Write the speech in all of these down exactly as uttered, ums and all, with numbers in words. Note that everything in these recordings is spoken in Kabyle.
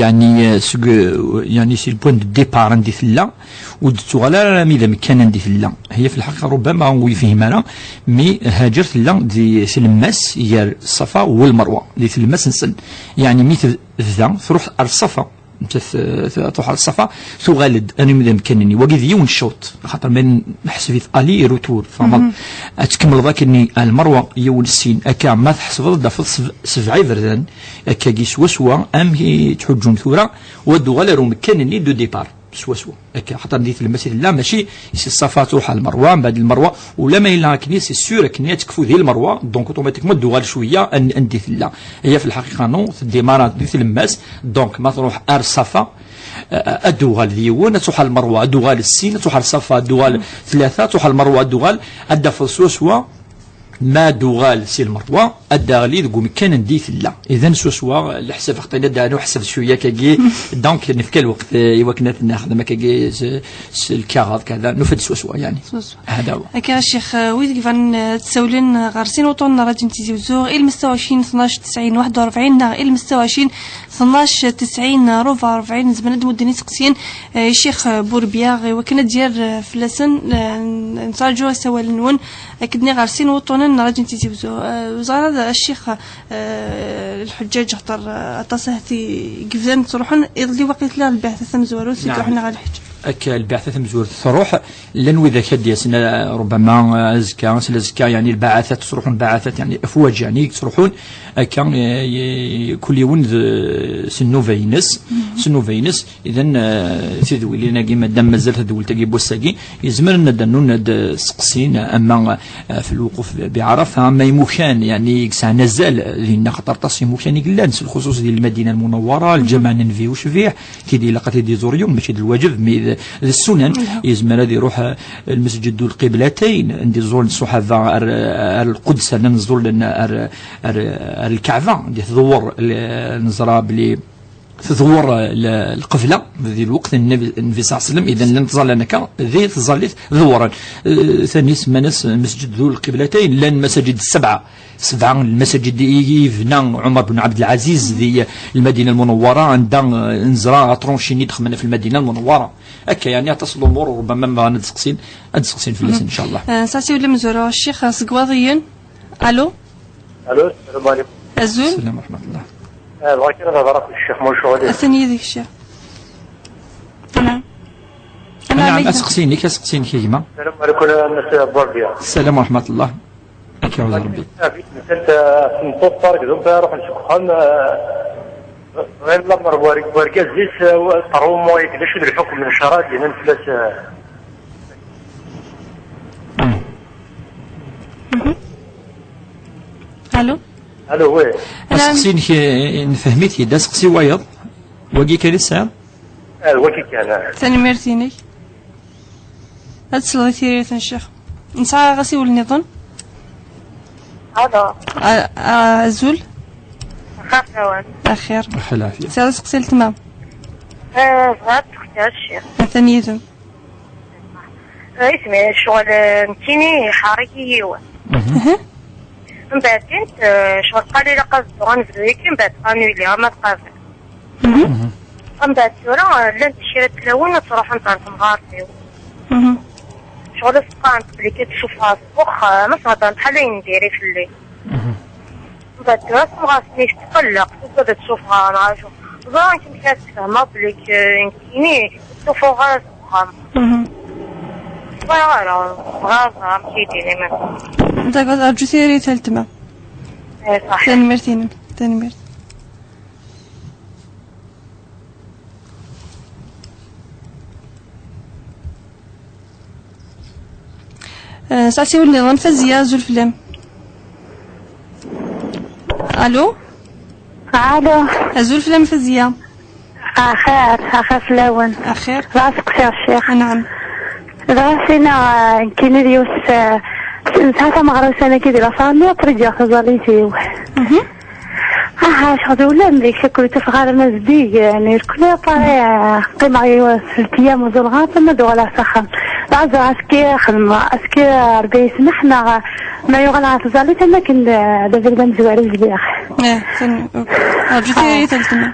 يعني، آه، سك-، يعني، c'est le point de départ عندي تلا، ودتو غالا راه ميدا مكان عندي تلا. هي في الحقيقة ربما ويفهم أنا، مي هاجر تلا دي تلمس يا الصفا والمروة، دي تلمس نسن. يعني، مي تبدا تروح على الصفا، انت ت-، ت-، تروح على الصفا، تغالد، أنا ميدا مكان، وقيد يون شوط، خاطر من نحسب في aller retour، فهمت؟ أتكمل ذاك إني المروة يون السين، أكا ما تحسب، دا في سبعة بردان، أكا جي سوا سوا، أم هي تحجون ثورة، ودو غالا رو مكان إني دو ديبار. سوا سوا. هكا، خاطر ندير في المسيد لا، ماشي سي الصفا تروح على المروه، من بعد المروه، ولا ما الا كني سي سور كني تكفو ذي المروه، دونك اوتوماتيكمون دوغال شويه ان اندي لا. هي في الحقيقه نو، تديمارا دي تلماس، دونك ما تروح ار الصفا، آه، ادوغال ذيون، تروح على المروه، ادوغال السين، تروح على الصفا، ادوغال ثلاثه، تروح على المروه، ادوغال، ادا في سوا سوا، ما دوغال سي المروه، ادا غلي دقو مكان ندي لا. اذا سوا سوا الحساب خطينا دا نحسب شويه كاكي. دونك نفكا الوقت، آه، ايوا كنا نخدم كاكي س-، س-، الكاغاض كذا، نفد سوا سوا يعني. سوا سوا. هذا هو. هكا الشيخ، آه، ويد كيفان، آه، تسولين غير سين وطون راجن تيزي وزوغ، إل مستوى عشرين، اثناش، تسعين، واحد وأربعين، ناغ إل مستوى عشرين، اثناش، تسعين، أربعة وأربعين، زمان هاد مدني سقسين، آه، الشيخ بوربيا، ايوا كنا ديال، آه، فلاسن، آه، نتاجو سوال نون، اكدني غير سين وطون راجن تيزي وزوغ، آه، وزارة الشيخ، آه، الحجاج هضر، آه، عطاس هاتي قبلان تروحون، يضلي وقيت لا البعثة ثم زوارو، سي نعم. تروحون غير الحج. هكا البعثة ثم زوارو تروح، لان وذاك هاد ياسنا ربما، آه، زكا، سلا زكا، يعني البعثات تروحون بعثات، يعني افواج، يعني تروحون، هكا، آه، ي-، كل يوم ذ-، سنو فينس، سنو فينس، إذن، آه، تدويلين-agi، مادام مازال تدويلت-agi بوساكي، يزمر ندنو ند سقسين، أما، آه، في الوقوف بعرفة، أما يمكان، يعني، يسعى نزال، لأن خطر طاس يمكان يقلان، الخصوص ديال المدينة المنورة، الجامع النبوي وشبيه، كي دي لقات دي زوريون، ماشي دي الواجب، مي ذ-، ذي السنن، يزمر هذه يروح، آه، المسجد ذو القبلتين، عندي زور الصحابة، آه، القدس، أنا نزور لنا، آه، آه، آه، الكعبة، دي تدور، آه، نزرى بلي تدور ل-، القبلة ذي الوقت النبي، النبي صلى الله عليه وسلم، إذا لن تظل لك ذي تظل ذورا. آه، ثاني سمانس مسجد ذو القبلتين، لان مساجد السبعة، سبعة المساجد اللي يبنى عمر بن عبد العزيز ذي المدينة المنورة، عندها نزرة ترونشيني دخلنا في المدينة المنورة. هكا يعني تصل الأمور، ربما ما نتسقسين، نتسقسين في اللسان إن شاء الله. آه، ساسي ولا مزورة الشيخ سقواضيين. ألو. ألو، السلام عليكم. أزول. السلام ورحمة الله. آه، بغيت نهضر مع الشيخ منشور. أثني ذيك الشيخ. نعم. نعم، أسقسينك، أسقسينك يا جماعة. السلام عليكم، أنا سي بورديا. السلام ورحمة الله. أكي عوز ربي. أنت في مطوب طارق، ذنب أروح نشوف خان، آه، غير لما ورقة زيت، آه، طرومو يقدر شو الحكم من شرع دينا نفلس، آه. ألو. ألو، وي. أنا أسقسينك، آه، نفهميت يدا سقسي وايض. واقي كان يسعى؟ آه، واقي كان، آه. ثاني ميرتيني. هاد السلغي ثيريت الشيخ. نسعى غاسي ولنظن. ألو. آه، آه، أزول. خير كوان. أخير. أخي العافية. سعد سقسي التمام. آه، هاد تختار الشيخ. ثاني يزن. اسمي شغل، آه، نتيني حارق يو. من بعد كنت، آه، شغل قال لي لقد غنزل ويكي، من بعد قالوا لي ما تقابل. من بعد ثورة، آه، لان تشيرت لون تروح نطرف مغارتي. شغل سقانت بلي كتشوفها في واخا، آه، ما تهضر بحال اللي نديري في الليل. من بعد ثورة، ما غاصنيش تقلق، تبدا تشوفها، ما عرفتش. زعما كنت كتفهمها بلي ك-، نتيني، تشوفو غير مهم. غير، غير، غير كيديني من. داكوغ، أرجو سيري تلتما. إيه، صح. تنميرتينم، تنميرت. آه، ساسي ولي غنفزية زول فلام. ألو؟ ألو. أزول فلام فزية. أخير، أخير فلاون. أخير. راسك سير الشيخ. نعم. راسنا، آه، كاين اليوس، آه، نسعى مغروسة أنا كي دير صار لي أبري ديال خزاليتي. أها، شغل ولا ملي شكل تفغر ما زديق، يعني، الكل يطالع قيمة، أيوا، ثلاث أيام وزول غاطة ما دو على سخن. لا، زو، أسكي خدمة، أسكي أربعين سنة، حنا ما يغلى على خزاليتي، ما كن، آه، دابا نبدا نزوار الزبير. إيه، فهمت. أوكي. آه، جيتي آه. تلتنا.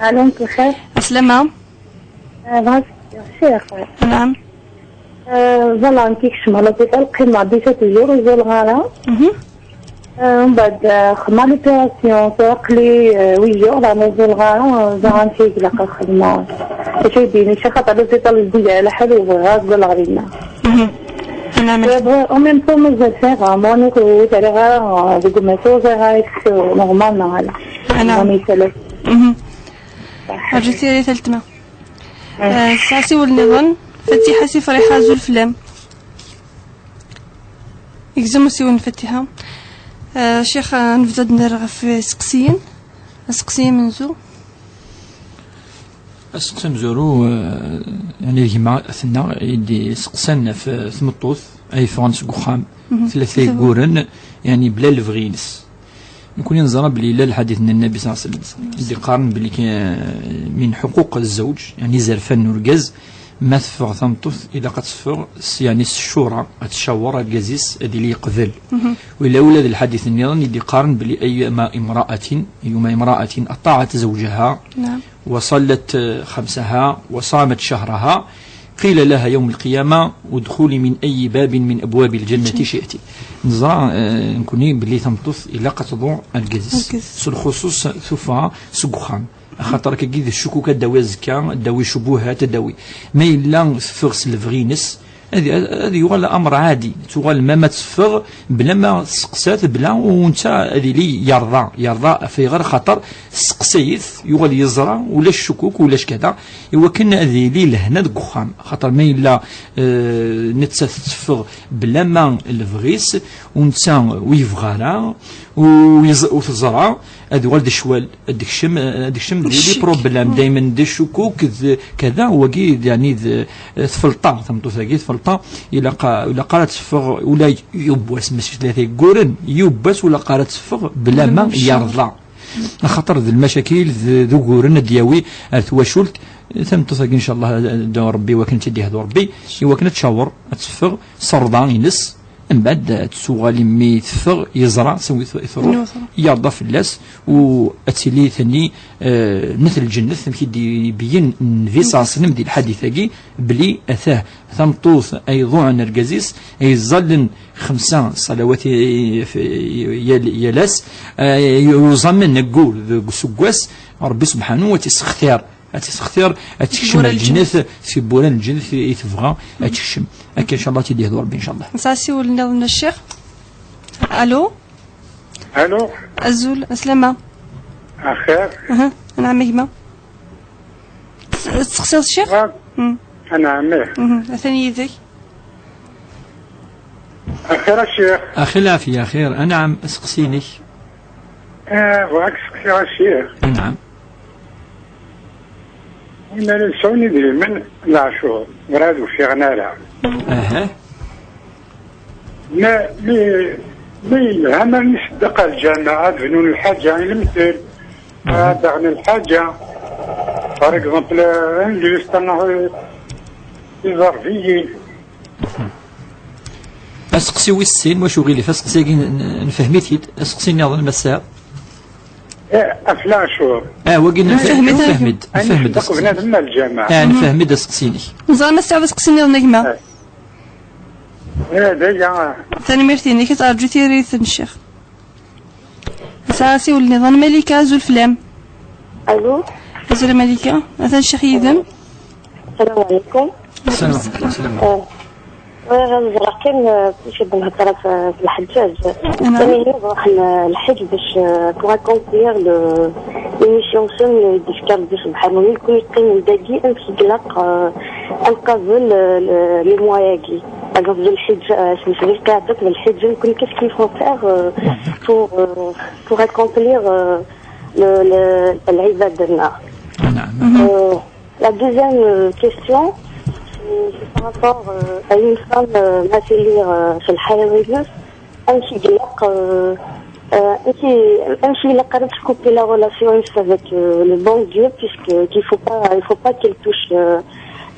Allô, مساء الخير. عسلامة. آه، بغيت شي أخويا. نعم. آه، voilà، كي كشم على l'hôpital، قيم مع ديسات جور وزول غارة. مهم. آه، من بعد، آه، خدمة l'opération، سوق لي، آه، huit jours، لا، زول غارة، آه، زعما شي يقلق الخدمة. شي يديني شي خاطر l'hôpital جديد على حال وغاز بالغريمة. مهم. نعم. آه، بغا-، au même temps، مازال فيها، موني كنت على غارة، آه، دوك ما سوزي غارة، نورمال، ما غارة. نعم. موني سلام. مهم. عرفتي يا ثالثنا. آه، ساسي والنظن. فتيحة سي فريحة زول فلام. يكزم سي ون فتيحة. آه، شيخ، آه، نبدا نرغى في سقسيين. سقسيين من زو. Aseqsi amezwaru, eh, yani, gma tenna i d-iseqsan ɣef tmeṭṭut ay yeffɣen seg uxxam tlata yeggurren, yani, bla lebɣi-ines. Nekkni neẓra belli yella lḥadit n Nnabi صلى الله عليه وسلم i d-iqqaren belli kan min ḥuquq zzawǧ, yani, izerfan n urgaz, ma teffeɣ tmeṭṭut, ilaq ad teffeɣ s, yani, s ccura, ad tcawer argaz-is, ad yili yeqbel. Wala ula d lḥadit nniḍen i d-iqqaren belli أيما امرأة، أيما امرأة أطاعت زوجها، نعم. وصلت خمسها وصامت شهرها، قيل لها يوم القيامة: ادخلي من أي باب من أبواب الجنة شئت. Neẓra, eh, nekkni belli tameṭṭut ilaq ad tḍu argaz-is. Argaz. S lxuṣuṣ tuffɣa seg uxxam. Axaṭer akkagi d ccukuk ad d-tawi azekka, ad d-tawi ccubuhat, ad d-tawi. Ma yella teffeɣ s lebɣi-ines, ad, ad yuɣal amr ɛadi. Tuɣal ma, ma teffeɣ bla ma testeqsat, bla u netta ad yili yerḍa, yerḍa ɣef ayɣer, axaṭer testeqsa-it, yuɣal yeẓra, ulac ccukuk, ulac kada, i wakken ad yili lehna deg uxxam. Axaṭer ma yella, eh, nettat teffeɣ bla ma lebɣi-s, u netta ur yebɣi ara, u yeẓ-, u teẓra, ad yuɣal d ccwal, ad d-tekcem, ad d-tekcem d les problèmes, daymen d ccukuk, d kada, wagi, d, yani, d, tfelṭa, tameṭṭut-agi tfelṭa, ilaq, ilaq ara teffeɣ ula yiwwas, mačči tlata yeggurren, yiwwas ur ilaq ara teffeɣ bla ma yerḍa. Axaṭer d lmacakil, d, d uguren ad d-yawi ar twacult, tameṭṭut-agi, ncallah, ad d-, Rebbi, wakken tt-id-yehdu Rebbi, i wakken ad tcawer, ad teffeɣ s rrḍa-ines, mbeɛd ad tuɣal imi teffeɣ, yeẓra s wi t-, i truḥ, yerḍa fell-as, u ad tili tani, eh, net lǧennet, amek i d-ibeyyen Nnbi صلى الله عليه وسلم di lḥadit-agi, belli atah tameṭṭut ay iḍuɛen argaz-is, ay iẓallen xemsa ṣalawat i, i, yal, yal ass, eh, yuẓamen aggur deg useggas, Rebbi subḥanu ad tt-isextir, ad tt-isextir, ad tekcem lǧennet, tiwwura n lǧennet i tebɣa ad tekcem. Akka, ncallah, ad tt-id-yehdu Rebbi, ncallah. Nesɛa asiwel nniḍen n ccix. Allô? Allô? Azul, aslama. Axir? Aha, anɛam a gma. Testeqsiḍ ccix? Wa? Mm. Anɛam, ih. Mhm, atan yid-k. Axir a ccix? Axi lɛafya, axir. Anɛam, aseqsi-inek. Eh, bɣiɣ ad k-sseqsiɣ a ccix. Anɛam. Win ara yesɛun idrimen n leɛcur, werɛad ur fiɣen ara. Aha. Ma, mi, mi yelha ma iṣeddeq ɣer lǧameɛ, ad bnun lḥaǧa i lemtel, ad aɣen lḥaǧa, par exemple, un lustre, neɣ iẓerbiyen. Aseqsi wis sin, wacu ɣilif, aseqsi-agi n-, n-, nfehhem-it-id, aseqsi nniḍen ma tesɛiḍ? Eh, ɣef leɛcur. Ah, wagi nfehhem-, nfehhem-id, nfehhem-id aseqsi. Bnadem ar lǧameɛ. Ah, nfehhem-id aseqsi-inek. Neẓra ma tesɛiḍ aseqsi nniḍen a gma. Eh. Eh, d aya. Tanemmirt-inek, ad teṛǧu tiririt n ccix. Nesɛa asiwel nniḍen. Malika, azul fell-am. Allô? Azul a Malika. Atan ccix yid-m. السلام عليكم. السلام عليكم. السلام. آه، بغيت نهضر كان، آه، كلشي بنهضر في، في الحجاج. نعم. ثاني هي نروح ن-، الحج باش، آه، pour accomplir le, les missions سن يدفكر ربي سبحانه، يكون يقيم الباقي أن تطلق، آه، أن قبل، آه، les moyens كي. Par exemple, الحج، آه، اسمه الكعبة، الحج يكون كيف كيف faire, آه، pour, آه، pour accomplir, آه، ل-، ل-، العبادة لنا. نعم. آه، La deuxième, euh, question, c'est, c'est par rapport, euh, à une femme, euh, ma في اللي, euh, في الحيوانات، أمشي قلق, euh, euh, أمشي، أمشي إلا قررت couper la relation avec, euh, le bon Dieu, puisque qu'il faut pas, il faut pas qu'elle touche, euh,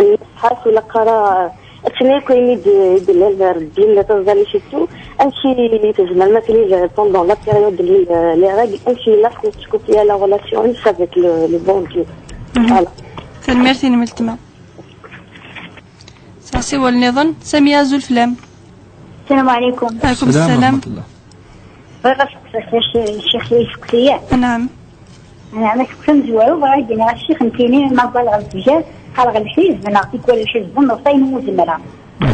المصحف ولا قرا Akken akk ayen i d-, i d-nnan ɣer ddin, la taẓallit et tout, amek i tezmer ma tili pendant la période n les règles, amek i ilaq ad tcukki la relation avec le, le bon Dieu. Voilà. Tanemmirt-inem a weltma. Sɛiɣ asiwel nniḍen. Samiya, azul fell-am. Salam alaikum. Alaikum salam salam. Wa rahmatullah. Bɣiɣ ad seqsiɣ ccix, ccix yesseqsi-yi. Naam. Naam, aseqsi amezwaru, bɣiɣ ad d-iniɣ ccix, nekkini ma ẓẓaleɣ lefjer, qqareɣ lḥizb, neɣ tikwal lḥizb, neɣ ayen umi zemreɣ.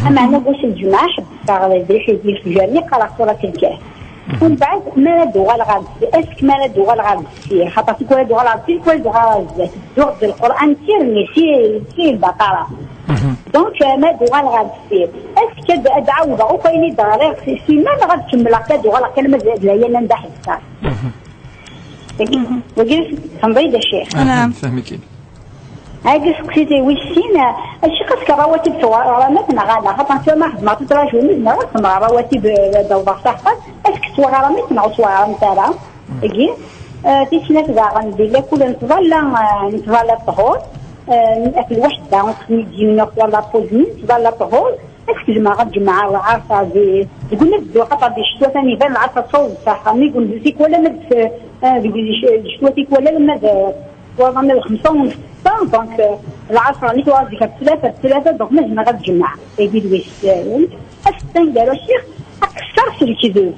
Ameɛna deg wass n lǧemɛa, ḥebbseɣ d lḥizb lefjer-nni, qqareɣ surat lkehf. Umbeɛd, mi ara d-uɣaleɣ ɣer deffir, est-ce que mi ara d-uɣaleɣ ɣer deffir, xaṭer tikwal ad d-uɣaleɣ ɣer deffir, tikwal ad d-uɣaleɣ ɣer zdat. Dduɣ-d Lqur'an d tirni, si, si lbaqara. Donc, euh, ma d-uɣaleɣ ɣer deffir, est-ce que ad, ad ɛawdeɣ akk ayen i d-ɣriɣ si, simmal, neɣ ad kemmleɣ kan, ad uɣaleɣ kan ma d, d layan anda ḥebseɣ? Wagi, wagi, tfehmeḍ-iyi-d a ccix? Aha, fehmeɣ-k-id. Agi seqsi wis sin, a ccix, est-ce que rawatib ttwaɣramt neɣ ala? Xaṭer tura ma xedmeɣ tuṭrajumiz, neɣ ad xedmeɣ rawatib, eh, ad awḍeɣ s axxam, est-ce que ttwaɣramt neɣ ur ttwaɣramt ara? Agi, eh, tis snat daɣen, di lakul n tḍalla, eh, n tḍalla ṭhur, eh, at lweḥda, ur ttnijjim neɣ twala puzmi, tḍalla ṭhur, est-ce que zemreɣ ad jemɛeɣ lɛerṣa di, deg unebdu, xaṭer di ccetwa tani iban lɛerṣa tessaweḍ s axxam, mi gundu tikwal ama d, eh, deg ccetwa tikwal ama d, waḍan d xemsa u nṣ, donc, euh, lɛaṣer-nni tuɣal zik ɣef tlata, d tlata, donc ma zemreɣ ad jemɛeɣ, tagi d wis, euh, ass taneggarut, ccix, aqeṣṣer s lekdeb.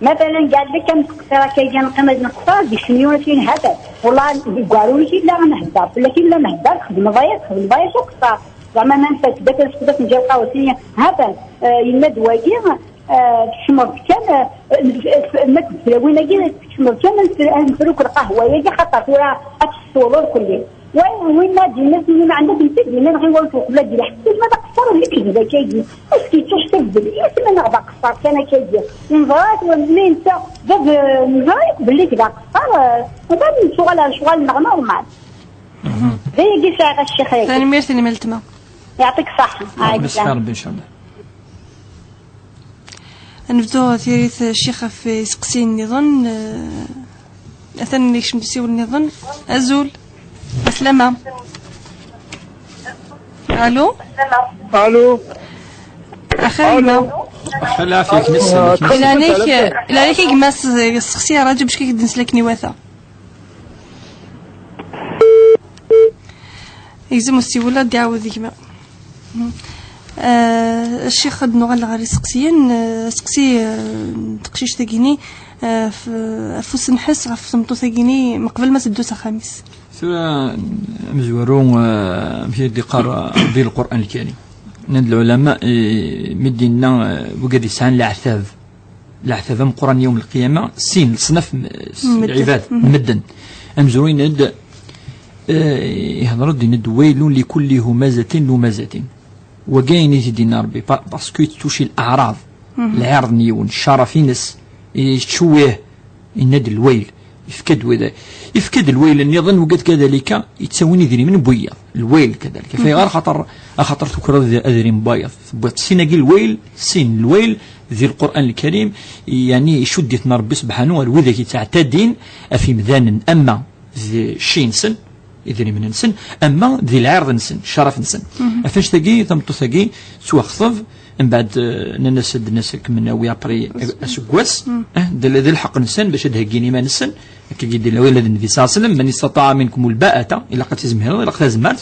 Matalan, قال لك, ad nqeṣṣer akkagi, neqqim ad nqeṣṣer, di semyunat-in hatan. Wallah, deg uɛrur-ik yella ad nhedder, fell-ak yella ad nhedder, txedmeḍ aya, txedmeḍ aya s uqeṣṣer. Zeɛma ma nfak, dat ad nfak, dat nǧa lqahwa-s-nni, hatan, euh, yenna-d wagi, Eh, tkecmeḍ kan, eh, ma d tlawin-agi, tkecmeḍ kan ad nfr-, ad nfruk lqahwa-agi, xaṭer tura ad tessewḍeḍ kulli. Wa, winna d-yenna, s-nni ma ɛendek netta d-yenna, nɣil ur tqebla di lḥeqq, ma d aqeṣṣer n lekdeb akkagi. Est-ce que yettuḥsab belli isem-nneɣ d aqeṣṣer kan akkagi? Neẓra-t, mi netta bab, eh, neẓra yakk belli d aqeṣṣer, eh, ma nettuɣal ar lecɣal-nneɣ normal. D ayagi sɛiɣ a ccix-agi. Tanemmirt-inem a weltma. Yeɛṭik ṣṣeḥḥa. Ṛebbi yessexir Ṛebbi, ncallah. Ad nebdu tirit, eh, ccix, ɣef iseqsiyen nniḍen. Eh, atan yekcem-d usiwel nniḍen. Azul. Aslama. Alo? Alo? Axa yemma. Axa lɛafya, akken i tessneḍ, akken i tessneḍ. Ilanik, ilanik a gma, s-, seqsi ṛṛaǧu bac ad k-id-nsel akken iwata. Yegzem usiwel, ad d-iɛawed gma. Eh, ccix, ad nuɣal ɣer iseqsiyen. Eh, aseqsi, eh, n teqcict-agi-ni, eh, f-, ɣef usenḥes ɣef tmeṭṭut-agi-ni, meqbel ma teddu s axxam-is. Tura, amezwaru, eh, amek i d-iqqar, eh, Ṛebbi Lqur'an Lkarim? Nnan-d lɛulama, eh, mi d-yenna, eh, wigad yesɛan leɛtab, leɛtab ameqqran yawm lqiyama, sin leṣnaf m-, s-, medden. Lɛibad, medden. Amezwaru yenna-d, eh, ihḍer-d, yenna-d: "Waylun likulli humazatin lumazatin." Wagi ayen i t-id-yenna Ṛebbi, pa-, parce que yetttuci leɛraḍ, lɛirḍ n yiwen, ccaraf-ines, yettcewwih, yenna-d lwayl. Yefka-d wid-, yefka-d lwayl nniḍen, wigad kadalika yettawin idrimen n wiyaḍ. Lwayl kadalika. Fayɣer? Axaṭer, axaṭer tukraḍ ad-, adrim n wayeḍ. Tewwiḍ sin-agi lwayl, sin lwayl di Lqur'an Lkarim, yeɛni icudd-iten Ṛebbi sebḥanu ar widak yettɛettadin ɣef imdanen, ama d cci-nsen, idrimen-nsen, ama di lɛirḍ-nsen, ccaraf-nsen. Ɣef annect-agi, tameṭṭut-agi tettwaxḍeb, mbeɛd, eh, nnan-as ad d-nas ad kem-nawi après aseggas, eh, d, d lḥeqq-nsen bac ad d-heggin iman-nsen, akka i d-yenna wala d Nnbi ṣalla Llahu ɛalayhi wa sallam: "Man istataɛa minkumul baa'ata", ilaq ad tizmireḍ, ilaq tazmert,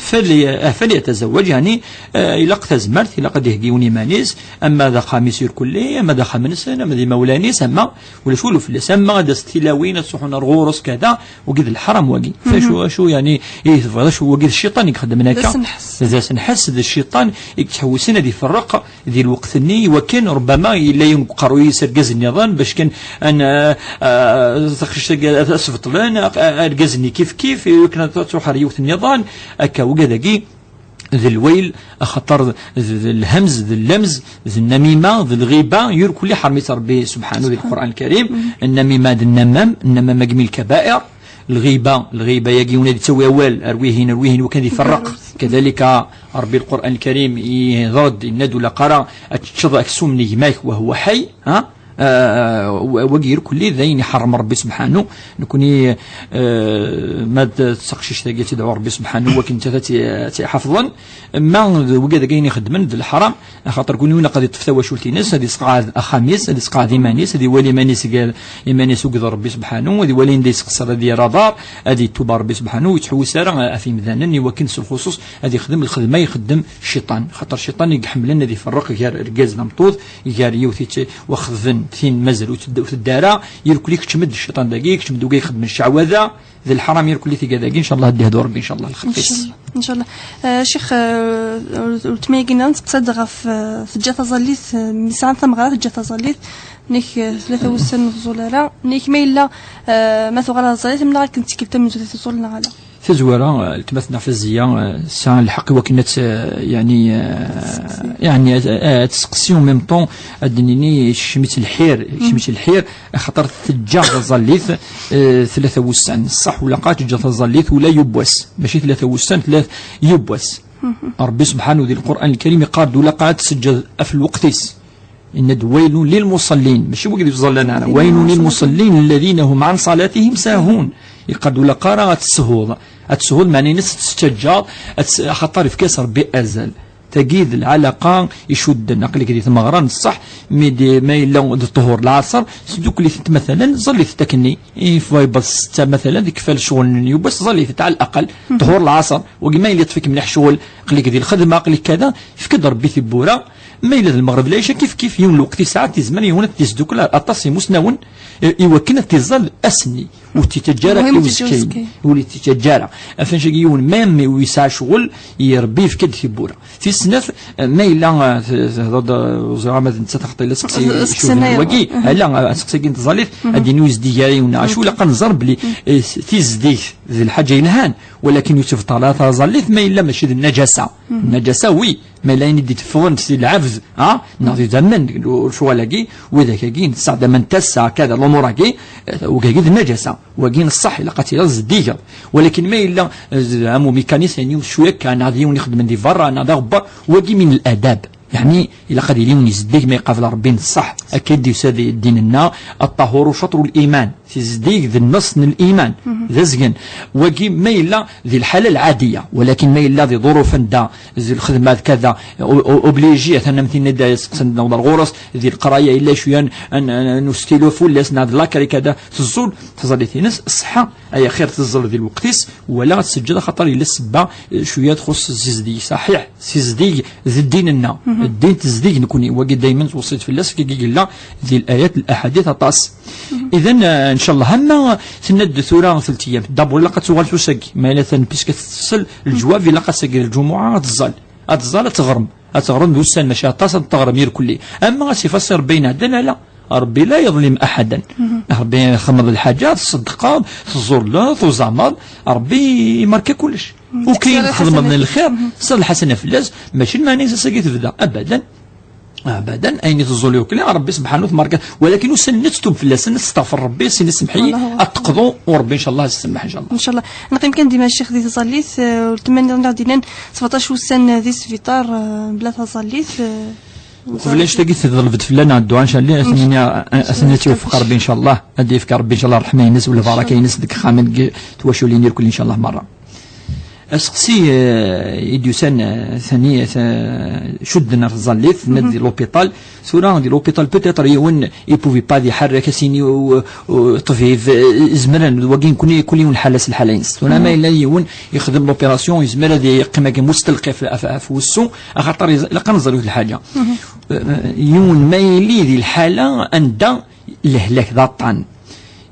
fali-, eh, "falyatazawaǧ", yeɛni, eh, ilaq tazmert, ilaq ad d-iheggi yiwen iman-is, ama d axxam-is irkelli, ama d axxam-nsen, ama d imawlan-is, ama ulac walu fell-as, ama ad d-as tilawin, ad ṣuḥun ar ɣur-s, kada, wagi d lḥaram wagi. Acu, acu, yeɛni, i tebɣiḍ, acu wagi d cciṭan i ixeddmen akka? D asenḥes. D asenḥes, d cciṭan i yettḥewwisen ad iferreq di lweqt-nni, iwakken ṛebbama yella yiwen deg uqerruy-is argaz nniḍen, bac kan an, a, a, taqcict-agi ad as-beṭlen, a, a, argaz-nni kif kif, iwakken ad truḥ ar yiwet nniḍen, akka, wigad-agi d lwayl, axaṭer d, d lhemz, d llemz, d nnamima, d lɣiba, yur kulli ḥerm-it Ṛebbi subḥanu di Lqur'an Lkarim. Nnamima d nnamam, nnamam agmi lkabair, lɣiba, lɣiba-yagi win ad yettawi awal ar wihin, ar wihin, wakken ad iferreq. Kadalika Ṛebbi Lqur'an Lkarim ihḍer-d, yenna-d: "Ur ilaq ara ad teččeḍ aksum n gma-k wa huwa ḥay", ha? Ah, wa- wagi irkelli d ayen iḥerrem Rebbi subḥanu. Nekni, ah, ma d taqcict-agi ad tt-idɛu Rebbi subḥanu wakken nettat ad tt-, ad tt-iḥafḍen. Ma d wigad-agi ayen ixeddmen d leḥram, axaṭer kul yiwen ilaq ad iṭṭef tawacult-ines, ad isqeɛɛed axxam-is, ad isqeɛɛed iman-is, ad iwali iman-is gar iman-is uged Rebbi subḥanu, ad iwali anda yesqeṣṣer, ad yerr aḍar, ad yettuba Rebbi subḥanu, ur yettḥewwis ara ɣef yimdanen, iwakken s lxuṣuṣ ad ixdem lxedma ixeddem cciṭan. Xaṭer cciṭan i iḥemmlen ad iferreq gar rgaz d ameṭṭut, gar yiwet i tt-, waxedben tin mazal ur tedda, ur tedda ara, irkel ikeččem-d cciṭan dagi, ikeččem-d uga ixedmen ccɛwada, d leḥram irkel i tiga dagi, ncallah ad d-ihdu Rebbi, ncallah lxeqq-is. Ncallah, ncallah. Ah, Ccix, ah, weltma-agi-nneɣ teqsa-d ɣef, ah, teǧǧa taẓallit, ah, mi sɛan tameɣra teǧǧa taẓallit, nek, ah, tlata wussan ur tẓul ara, nek ma yella, ah, ma tuɣal ɣer tẓallit, mennaɣ akken d tikkelt tamenzut i tẓul neɣ ala? Tazwara, eh, weltma-tneɣ Faziya, eh, tesɛa lḥeqq i wakken ad tt-, eh, yeɛni, eh, yeɛni, eh, ad tesseqsi, en même temps, ad d-nini yekcem-itt lḥir, yekcem-itt lḥir, axaṭer teǧǧa taẓallit, eh, tlata wussan. Ṣṣeḥ ulaqa teǧǧa taẓallit ula yiwwas. Mačči tlata wussan, tlata yiwwas. Rebbi subḥanahu di Lqur'an Lkarim iqqar-d ulaqa ad tseǧǧed ɣef lweqt-is. Yenna-d: "Waylun lil musallin", mačči wid ur ẓallan ara. "Waylun lil musallin alladhina hum an salatihim sahun." Iqqar-d ulaqa ara ad teshuḍ. Ad teshuḍ, meɛna-ines ad tettaǧǧaḍ, ad tes-, axaṭer ifka-as Rebbi azal. Tagi d lɛalaqa icudden. Aql-ik di tmeɣra n ṣṣeḥ, mi d, ma yella d ṭṭhur lɛaṣer, sdukkel-itent matalan, ẓallit-tent akkenni. Ifwa yewweḍ ssetta matalan, deg kfal ccɣel n yiwwas, ẓallit-tent ɛal aqal. Ṭṭhur lɛaṣer, wagi ma yella yeṭṭef-ik mliḥ ccɣel, aql-ik di lxedma, aql-ik kada, ifka-d Rebbi tibbura, ma yella d lmeɣreb lɛica kif kif, yiwen lweqt i yesɛa tizmar yiwen ad t-isdukkel aṭas imusnawen, i, i wakken ad t-iẓẓal ass-nni. Ur t-ittaǧǧa ara i uzekka-nni. Ur t-ittaǧǧa ara. Ɣef annect-agi yiwen, même ur yesɛa ccɣel, i Rebbi yefka-d tibbura. Tis snat, ma yella, eh, t-, tehḍeḍ, eh, ur ẓriɣ ma d nettat axaṭer yella seqsi icudden wagi. Ala, eh, seqsi-agi n tẓallit, ad d-yini ur yezdig ara yiwen. Acu ilaq ad nẓer belli, eh, s-, tizdig d lḥaǧa yelhan, walakin ur tebṭal ara taẓallit ma yella mačči d nnajasa. Nnajasa, oui, ma yella ayen i d-iteffɣen si lɛebd, ha, neɣ d idammen, lecɣal-agi, widak-agi, nesseɛd aman n tasa, kada, lumuṛ-agi, eh, wigagi d nnajasa. Wagi n ṣṣeḥ, ilaq ad tiliḍ zeddigeḍ. Walakin ma yella, eh, am umikanisyan, yiwen cwiya kan, neɣ d yiwen ixeddmen di berra, neɣ d aɣebbar, wagi min ladab. Yeɛni, ilaq ad yili yiwen izeddig ma iqabel Rebbi n ṣṣeḥ. Akka i d-yusa di ddin-nneɣ, الطهور شطر الإيمان. Tizeddig d nneṣ n liman. D azgen. Wagi ma yella di lḥala lɛadiya, walakin ma yella di ḍuruf anda, di lxedma d kada, o-, o-, obligé, atan am tin i d-yesteqsan d-newweḍ ar ɣur-s, di leqraya yella cwiya n, n, n, n ustilu fell-as, neɣ d lakri kada, teẓẓul, taẓallit-ines, ṣṣeḥḥa, ay axir teẓẓel di lweqt-is, wala ad teǧǧeḍ axaṭer yella ssebba, eh, cwiya txuṣṣ zizdig, ṣaḥiḥ, zizdig d ddin-nneɣ. Ddin tezdig nekni, wagi daymen tweṣṣit fell-as, kagi yella di layat, laḥadit aṭas. Idan, eh, ncallah, ama tenna-d tura telt ayyam, d'abord ilaq ad tuɣal tusa-agi, ma yella atan puisque tettessel, leǧwab ilaq ad tagi d lǧumuɛa ad tẓal. Ad tẓal, ad teɣrem. Ad teɣrem d ussan, maca aṭas ad teɣrem irkelli. Ama ad tt-ifassir Rebbi iɛeddan, ala. Rebbi la yeḍlim aḥadan. Rebbi txedmeḍ lḥaǧa, tṣeddqeḍ, teẓẓulleḍ, tuẓameḍ, Rebbi imerka kullec. Ukayen txedmeḍ n lxir, s lḥasana fell-as, mačči lmeɛna-is ass-agi tebda. Abadan. Abadan, ayen i teẓẓul irkelli, Rebbi subḥanahu tmerka. Walakin ussan-nni ad tettub fell-asen, ad testeɣfer Rebbi, sin isemḥ-iyi, ad teqḍu, u Rebbi, ncallah, ad tsemmeḥ, ncallah. Ncallah. Neqqim kan dima ccix di tẓallit, eh, weltma-nniḍen i ɣ-d-yennan sebɛeṭṭac wussan di sbiṭar, eh, bla taẓallit, eh, Qbel annect-agi teḍleb-d fell-aneɣ dduɛa, ncallah, ad ten-yini, ad ten-yettiwefeq Rebbi, ncallah. Ad d-yefk Rebbi, ncallah, ṛṛeḥma-ines u lbaraka-ines deg yexxamen, deg twaculin irkelli, ncallah, merra. Aseqsi, eh, i d-yusan, eh, tani, eh, cudden ar tẓallit, tenna-d di l'hôpital. Tura, di l'hôpital, peut-être yiwen, il pouvait pas ad iḥerrek, ad s-yini u, u, ṭṭbib, eh, zemren, d wagi nekni, kul yiwen lḥala s lḥala-ines. Tura, ma yella yiwen yexdem l'opération, yezmer ad yeqqim agi mustelqi ɣef, ɣef, ɣef wussu, axaṭer ilaq ad neẓer yiwet lḥaǧa. Eh, eh, yiwen ma yili di lḥala anda lehlak d aṭṭan.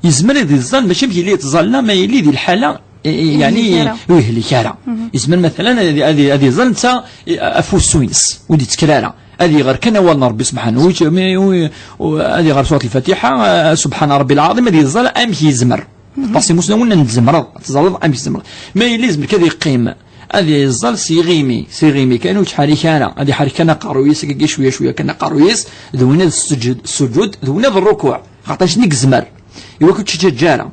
Yezmer ad iẓẓal, mačči amek yella yettẓalla, ma yili di lḥala, eh, eh, yeɛni, ur yehlik ara. Yezmer, matalan, ad, ad, ad iẓẓal netta, eh, ɣef wussu-ines, ur d-yettker ara. Ad iɣer kan awal n Rebbi subḥanahu, u, u, u, ad iɣer surat lfatiḥa, eh, subḥana Rebbi lɛaḍim, ad iẓẓal amek yezmer. Aṭas imusnawen ad tzemreḍ, ad teẓreḍ amek tzemreḍ. Ma yella yezmer kan ad yeqqim, ad yeẓẓal s yiɣimi, s yiɣimi kan, ur yettḥerrik ara, ad iḥerrik kan aqerruy-is, akka cwiya cwiya kan aqerruy-is, d win ad ssuǧud, ssuǧud, d win ad rrukuɛ, xaṭer acu i yezmer, iwakken ur tt-ittaǧǧa ara.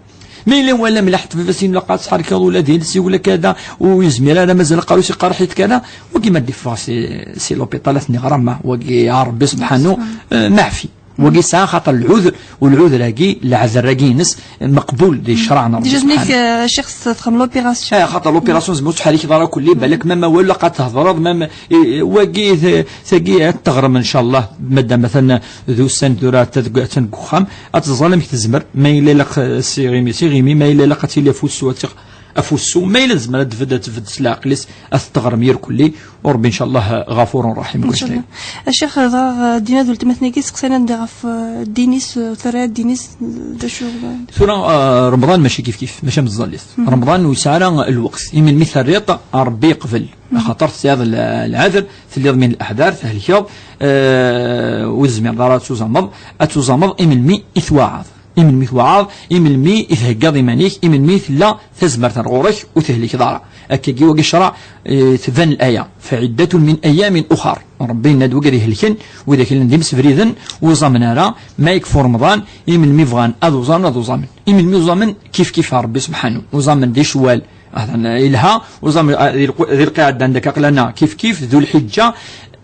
Ma yella wala mliḥ ṭṭbib-as-in ilaq ad tḥerkeḍ ula d iles-iw ula kada, ur yezmir ara, mazal aqerruy-is iqerreḥ-it kada, wagi ma d-iffeɣ si, si l'hôpital ad ten-iɣer ama, wagi, ya Rebbi subḥanahu, eh, maɛfi. Wagi yesɛa xaṭer lɛuder, u lɛuder-agi, leɛder-agi-ines, meqbul di ccṛeɛ n Ṛebbi. Déjà, subḥanahu. Nek, euh, ccix txedmem l'opération. Eh, xaṭer l'opération, zmu ttḥerrik ḍara kulli, balak ma ma wala qad thedreḍ, ma ma, eh, wagi, t-, tagi ad teɣrem, ncallah, madam atan d ussan tura atan deg, atan deg uxxam, ad teẓẓal amek tezmer, ma yella ilaq, eh, s iɣimi, s iɣimi, ma yella ilaq ad tili ɣef usu, ad tiɣ-, ɣef usu, ma yella tezmer ad tbedd, ad tbedd s leɛqel-is, ad teɣrem irkelli, u Ṛebbi, ncallah, ɣafurun raḥim, ncallah. Kullec. A ccix, dɣa, eh, dima d weltma-tnagi seqsan-d ɣef, eh, ddin-is, eh, terra ddin-is, eh, d acu, eh? Tura, eh, Remḍan mačči kif kif, mačči am tẓallit. Remḍan ur yesɛi ara lweqt. Imelmi terriḍ, Ṛebbi yeqbel. Axaṭer tesɛiḍ l-, lɛader, telliḍ min leḥdar, thelkeḍ, eh, ur tezmireḍ ara ad tuẓameḍ, ad tuẓameḍ imelmi i twaɛaḍ. Imelmi twaɛaḍ, imelmi i theggaḍ iman-ik, imelmi tella tazmert ar ɣur-k ur tehlikeḍ ara. Akkagi wagi ccṛeɛ, eh, tban laya. Fa ɛiddatun min ayyamin uxar. Ṛebbi yenna-d wigad ihelken, widak llan d imsebriden, ur uẓamen ara, ma yekfa Remḍan, imelmi bɣan ad uẓamen, ad uẓamen. Imelmi uẓamen, kif kif ar Ṛebbi subḥanu. Uẓamen di Cewwal, ah, yelha, uẓamen, ah, di lqu-, di lqiɛedda n dak aqlana, kif kif, du lḥiǧǧa.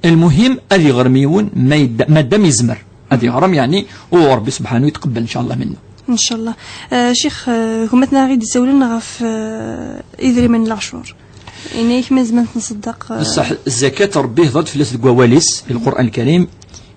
Lmuhim, ad iɣrem yiwen, ma yedda, ma dam yezmer. Ad iɣrem, yeɛni, u Ṛebbi subḥanu yetqebbel, ncallah, minna. Ncallah. Eh, ccix, eh, gma-tneɣ i d-isawlen ɣef, eh, idrimen n leɛcur. Ini-ak ma nezmer ad t-nṣeddeq, eh. Bessah, zzakat, Ṛebbi ihḍer-d fell-as deg wawal-is, di Lqur'an Lkarim,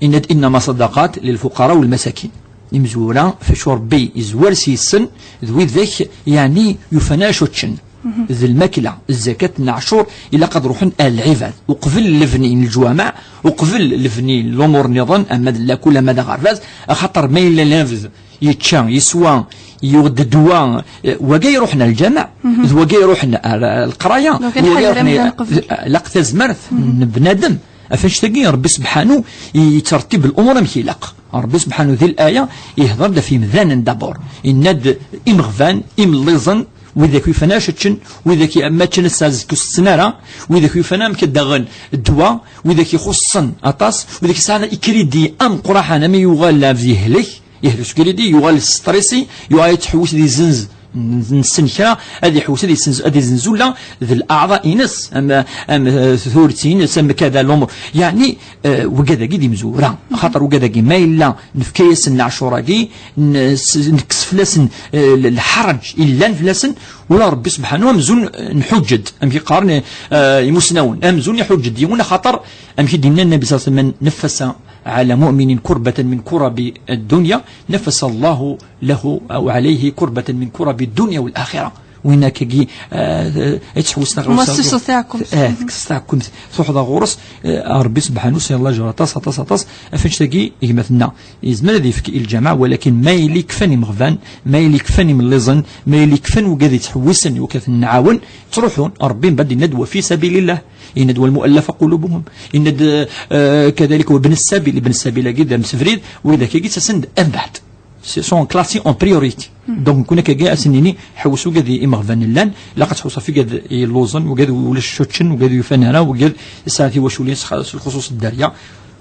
yenna-d: إنما الصدقات للفقراء والمساكين. Imezwura, f acu Ṛebbi izwar s yis-sen, d widak, yeɛni, yufan acu ččen. D lmakla, zzakat n leɛcur, ilaq ad ruḥen ar lɛibad. Uqbel lebni n leǧwameɛ, uqbel lebni n lumuṛ nniḍen, ama d lakul, ama d aɣerbaz, axaṭer ma yella labd yečča, yeswa, yuɣ-d ddwa, eh, waga iruḥen ar lǧameɛ, d waga iruḥen ar, ar leqraya, Donc, d waga iruḥen, laq tazmert n bnadem. Ɣef annect-agi, Ṛebbi subḥanu yettṛettib lumuṛ amek ilaq. Ṛebbi subḥanu di laya ihḍer-d ɣef yimdanen d'abord. Yenna-d imeɣban, imelliẓen, widak yufan acu ččen, widak i-, ma ččen ass-a azekka ur setten ara, widak yufan amek ad d-aɣen ddwa, widak ixuṣṣen aṭas, widak yesɛan ikridi ameqqraḥan, ama yuɣal lɛebd yehlek, yehlek s ukridi, yuɣal stressé, yuɣal yettḥewwis ad yezzenz n-, nessen kra, ad iḥewwes ad yessenz-, ad yezzenz ula d leɛḍa-ines, am, am, eh, turet-ines, am kada lumuṛ. Yeɛni, eh, wigad-agi d imezwura. Axaṭer wigad-agi ma yella nefka-yasen leɛcur-agi, n-, s-, nekkes fell-asen, eh, l-, lḥeṛǧ yellan fell-asen, ula Ṛebbi subḥanu amzun, eh, nḥuǧǧ-d, amek i qqaren, eh, imusnawen, amzun iḥuǧǧ-d yiwen, axaṭer amek i d-yenna Nnbi ṣalla Llahu ɛalayhi wa sallam: من نفس على مؤمن كربة من كرب الدنيا نفس الله له أو عليه كربة من كرب الدنيا والآخرة. Win akkagi, eh, eh, yettḥewwis taɣawsa. Ma tessuseḍ taɛkemt. Eh, tekkes taɛkemt, truḥeḍ ɣur-s, eh, Ṛebbi subḥanu, si Allah jur aṭas, aṭas, aṭas. Ɣef annect-agi, gma-tneɣ, yezmer ad yefk i lǧameɛ, walakin ma yili kfan imeɣban, ma yili kfan imelliẓen, ma yili kfan wigad yettḥewwisen i wakken ad ten-nɛawen, ttruḥun, Ṛebbi mbeɛd yenna-d: وفي سبيل الله. Yenna-d: والمؤلفة قلوبهم. Yenna-d, eh, كذلك وابن السبيل. Ibn Sabil-agi d amsebrid, widak-agi ttasen-d mbeɛd. Ce sont classés en priorité. Donc, nekk akkagi ad sen-nini, ḥewwes wigad imeɣban llan, ilaq ad tḥewwes ɣef wigad yelluẓen, wigad ulac acu ččen, wigad yufan ara, wigad yesɛan tiwaculin s, s lxuṣuṣ dderya,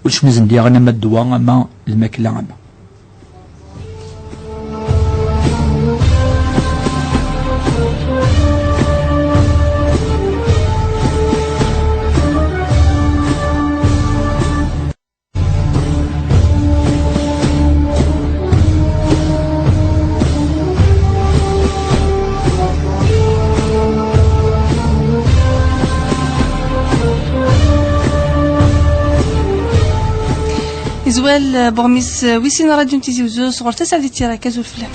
ulac mi zen-d-yaɣen ama ddwa, ama lmakla, ama. Izwal, eh, Buɣmis, eh, wis sin n Radyu n Tizi Uzzu, sɣur Tasaɛdit Tiraka, azul fell-am.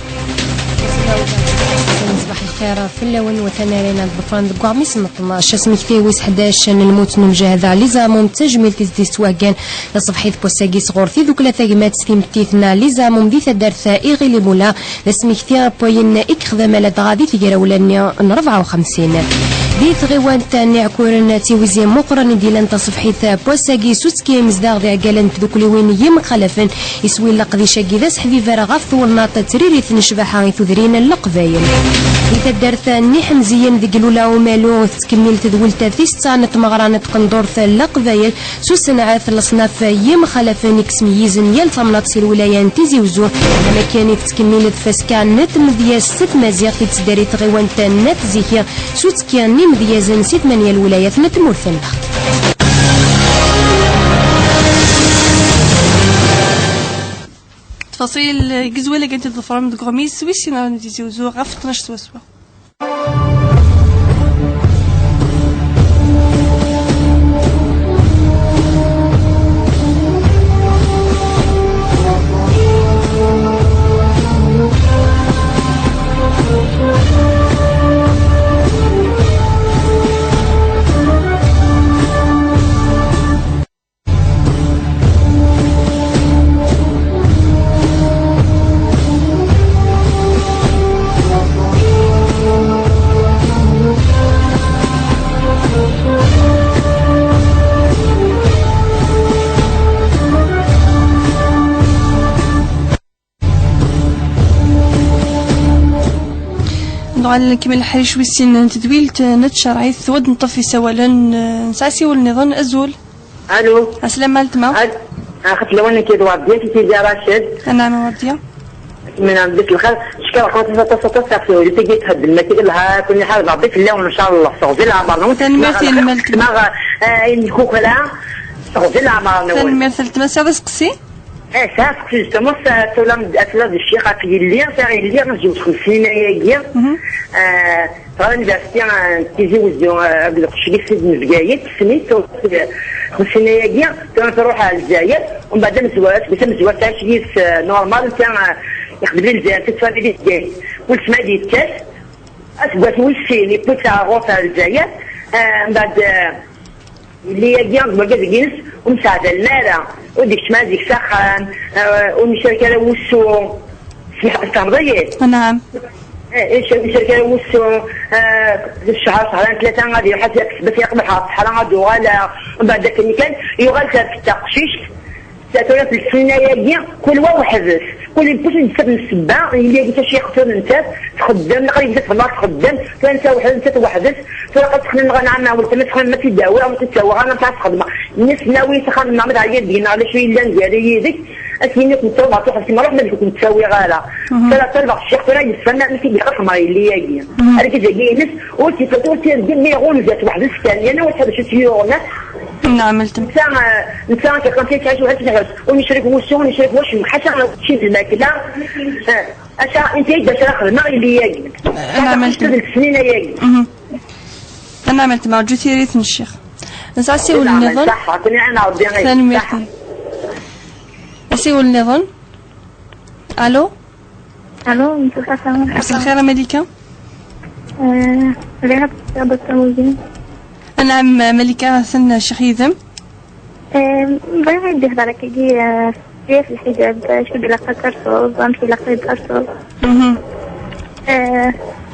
Ṣbaḥ lxir fell-awen, watan ara ina ḍefren deg uɣmis n tnac, asmekti wis ḥdac n lmut n umjahed Ɛli Zaɛmum, d tajmilt i s-d-yettwaheggan taṣebḥit n wass-agi sɣur tidukla tagmat s timettit n Ɛli Zaɛmum di taddart Iɣil Imula, d asmekti n wayen i yexdem ala dɣa di tegrawla-nni n rebɛa u xemsin. Di tɣiwant n Iɛekkuren, d tiwizi meqqren i d-yellan taṣebḥit n wass-agi s uttekki imezdaɣ d iɛeggalen n tdukliwin yemxalafen, iswi n leqdic-agi d aseḥbiber ɣef twennaḍt d tririt n ccbaḥa i tudrin n Leqbayel. Di taddart n Iḥemziyen deg Lula Umalu, tettkemmil tedwilt tis tta n tmeɣra n tqendurt n Leqbayel, s usenɛet n leṣnaf yemxalafen i yesmeyyizen yal tamnaḍt si lwilaya n Tizi Uzzu, am akken i tettkemmil tfaska n tmedyazt s tmaziɣt i tettdari tɣiwant n At Ziki, s uttekki n imedyazen si tmanya lwilayat n tmurt-nneɣ. Fasil, eh, deg uzwel-agi n Tiḍefra n Degṛmis, wis sin ara n-tizi uzzu ɣef tnac swaswa. Nɣal nkemmel ḥric wis sin n tedwilt n tcerɛit, wad neṭṭef isawalen, eh, nesɛa asiwel nniḍen. Azul. Alo. Aslama a weltma. Ad axet lawan nekk d Wardiya, Tiziri Racid. Anɛam a Wardiya. Min am dit lxir. Cekkeṛ aṭas, aṭas, aṭas ɣef tewlid-agi txeddem, mačči d lha, kun iḥareb Ṛebbi fell-awen, ncallah. Seɣzi leɛmeṛ-nwen. Tanemmirt-inem a weltma. Tmeɣ, eh, ayen ikukra, seɣzi leɛmeṛ-nwen. Tanemmirt a weltma. Tesɛiḍ aseqsi? Eh, sɛiɣ aseqsi, justement, s-, tura, tura d ccix ɣef yelli, sɛiɣ yelli, zewǧ xemsin aya-agi. Mhm. Eh, teɣra université, eh, n Tizi Wezzu, eh, akked uqcic-is n Bgayet, tessen-it, tura, eh, xemsin aya-agi, tura tṛuḥ ɣer Lezzayer, umbeɛd amezwaru, aseggas amezwaru tɛic yid-s, eh, normal, netta, eh, ixdem di Lezzayer, tettwali di Bgayet. Weltma ad yettas, aseggas wis sin, yewwi-tt ɣer ɣur-s ɣer Lezzayer, eh, mbeɛd, eh, Yelli-agi d wagad-ines ur mseɛdalen ara, ur d-ikeččem ara zik s axxam, eh, ur ncerk ara wusu. Tfehmeḍ-iyi? Anɛam. Eh, ur ncerk ara wusu, eh, ccher, cehran, tlata ad iruḥ ad yakkes, bas yaqbel ɣer ṣṣeḥra ad uɣaleɣ. Mbeɛd akken kan, yuɣal terfed taqcict. Tura f lesnin-agi, kul wa weḥd-s. Kul yiwet n ssebba, yelli-agi taciqt ur nettat, txeddem, neɣ yebda txedmeɣ txeddem, tura netta weḥd-s, nettat weḥd-s, tura qed texdem neɣ nɛam, weltma txeddem, ma tt-id-awiɣ, ma tt-id-awiɣ, ma tt-xedmeɣ. Nni-as nawi s axxam-nneɣ, ma tɛeyyiḍ deg-neɣ, d acu yellan gar-i yid-k, ad s-yini ur kem-ttawiɣ, ma tṛuḥ, ma d-ur kem-ttawiɣ ara. Mhm. Tura ṭalbeɣ ccix, tura yeffer, ma tt-id-awiɣ, xedmeɣ yelli-agi. Mhm. Argaz-agi-ines, ur tt-ifat, ur tt-irgel, ma iɣunza-tt weḥd-s kan, yerna ur teḥbes ur tt-yuɣen. Nɛam, weltma. Netta, eh, netta, kif kan, yettɛic weḥd-s, ur necrik wusu, ur necrik wacemma, ḥaca mačči d lmakla. Eh, aca, inta i d acu ara xedmeɣ yelli-agi. Nɛam, weltma. Ḥaca d lesnin-agi. Mhm. Nɛam, weltma, rǧu tiririt n ccix. Nesɛa asiwel nniḍen. Ṣaḥa, akken iɛin Ṛebbi. Tanemmirt. Ṣaḥa. Asiwel nniḍen. Alo? Alo, مساء الخير. مساء الخير a Malika. Eh, bɣiɣ ad d-tesɛuḍ ṭumubil. Anɛam Malika, atan ccix yid-m. Eh, bɣiɣ ad d-ihḍer akkagi, eh, s lḥijab, acu d-ilaq ad terfuḍ, amek ilaq ad terfuḍ. Mhm. Eh,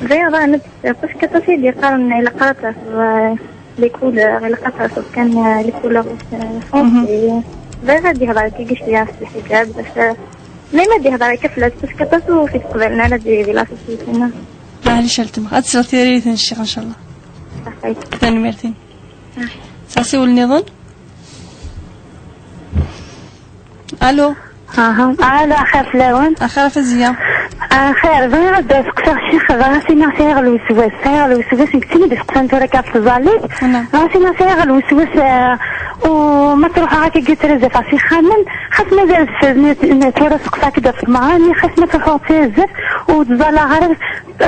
bɣiɣ daɣen ad d-tesɛuḍ, parce que aṭas i d-yeqqaren ilaq ad terfuḍ, eh, les couleurs, ilaq ad terfuḍ kan, eh, les couleurs, eh, foncées. Mhm. Bɣiɣ ad d-ihḍer akkagi cwiya s lḥijab, bac, eh, Ma, ma d-ihḍer akka fell-as, parce que aṭas ur t-iqbalen ara di, di la société-nneɣ. Maɛlic a weltma, ad tesleḍ tiririt n ccix, ncallah. Ṣaḥit. Tanemmirt-im. Ṣaḥit. Sɛiɣ asiwel nniḍen? Alo? Aha. Alo, axir fell-awen. Axir a Faziya. Axir, bɣiɣ ad d-steqsiɣ ccix, bɣiɣ ad s-iniɣ sɛiɣ lweswas, sɛiɣ lweswas, nekk d tin i d-isteqsan tura kan ɣef tẓallit. Naam. Bɣiɣ ad s-iniɣ sɛiɣ lweswas, eh, u ma ttruḥeɣ akka i ttrazafeɣ s ixxamen, Xas mazal s-, n-, n-, tura seqsaɣ-k-id ɣef tmeɣra-nni, xas ma truḥeḍ d tayazzalt ur ttẓallaɣ ara,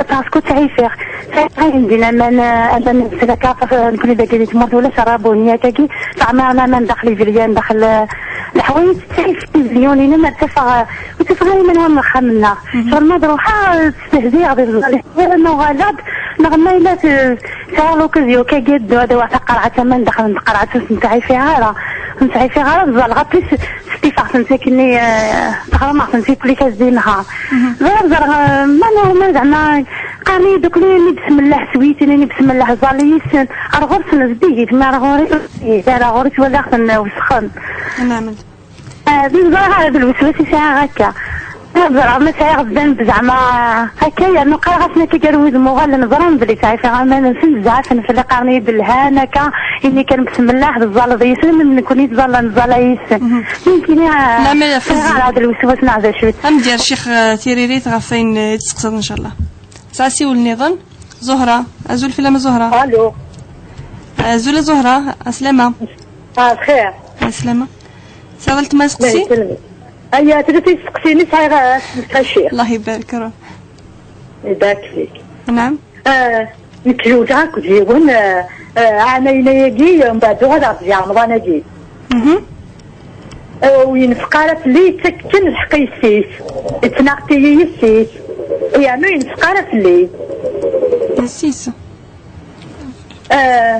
parce que ttɛifiɣ. Ttɛifiɣ ayen din aman, eh, aman n tlaka, ɣef, eh, nekni dagi di tmurt ulac ṛṛabuni akkagi, teɛmiṛen aman daxel ibryan, daxel, eh, leḥwayeǧ, ttɛifiɣ ibriyunin, amer ttafeɣ, eh, ur ttafeɣ ara iman-iw am axxam-nneɣ. Mhm. Ccɣel ma d-ruḥeɣ, eh, stehziɣ di tẓallit, wala ma uɣaleɣ-d, neɣ ma yella t-, Sɛiɣ l'occasion akkagi ad dduɣ ad awiɣ taqerɛet aman daxel n tqerɛet ur ten-ttɛifiɣ ara. Ur ten-ttɛifiɣ ara, ẓẓaleɣ plus stifeɣ-tent akkenni, eh, ɣrameɣ-tent i kulli kas di nnhar. Mhm. Bɣiɣ ad ẓreɣ, eh, ma, ma zeɛma qqaren-iyi-d akkenni ini-d bismillah s wiyt, ini bismillah ẓẓal yis-sen. Ar ɣur-sen zeddigit, mi ar ɣur-i ur zeddigit ara, ɣur-i ttwaliɣ-ten wesxen. Anɛam. Ah, d ẓriɣ ara d lweswas i sɛiɣ akka. Ur ẓriɣ ma sɛiɣ zzanb zeɛma akka, yernu qqareɣ-asen akka gar wudem uɣalen ẓran belli ttɛifiɣ aman-nsen, bezzaf n fell-i qqaren-iyi-d lhan akka, ini kan besmellah tẓalleḍ yis-sen, ma d nekkni ttẓallan ẓẓala yis-sen. Mhm. Nekkini, ah, ur sɛiɣ ara d lweswas neɣ d acu-tt. Ad m-d-yerr ccix, ah, tiririt ɣef wayen, eh, i d-testeqsaḍ, ncallah. Sɛiɣ asiwel nniḍen. Zuhra. Azul fell-am a Zuhra. Alo. Azul a Zuhra. Aslama. Ah, bxir. Aslama. Tesɛiḍ weltma ad testeqsi? Bxir. Aya, tella tisteqsiyin i sɛiɣ, ah, lḥaci. Allah ibarik, ruh. Ibarik fik. Naɛam. Ah, nekk zewǧeɣ akked yiwen, ah, ah, ɛamayen-agi, mbeɛd uɣaleɣ-d di Remḍan-agi. Mhm. Ah, ur yenfeq ara fell-i, yettak kan lḥeqq i yessi-s. Yettnaɣ-iyi yessi-s. Yernu ur yenfeq ara fell-i. Yessi-s. Ah,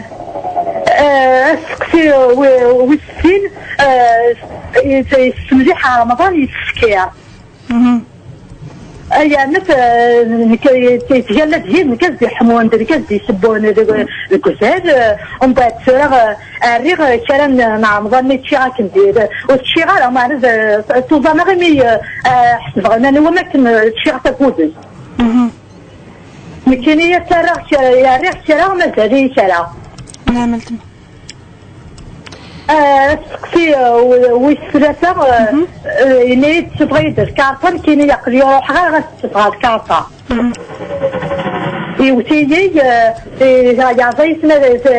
ah, asteqsi, ah, wi-, wis sin, ah, yet-, yessemliḥ Remḍan yettekki. Mhm. Ay, amek, eh, nekk, yet-, yetgalla-d yid, nekk ad d-iḥmun, nekk ad d-isewwen deg, deg uzal, eh, umbeɛd tura, eh, rriɣ, eh, kra n, n Remḍan mi ččiɣ akken di, ur ččiɣ ara, meɛna, eh, tuẓameɣ imi, eh, eh, ḥesbeɣ iman-iw am akken, eh, ččiɣ tagudest. Mhm. Nekkini ad rriɣ kra, rriɣ kra, mazal-iyi kra. Nɛam, weltma. Ah, asteqsi, ah, w-, wis tlata, ah, eh, yenna-yi-d, "Tebɣa-yi-d lkarṭa", nekkini aql-i ruḥeɣ ara ad s-tebɣa lkarṭa. Mhm. Iwet-iyi, ah, eh, yeɛẓa-yi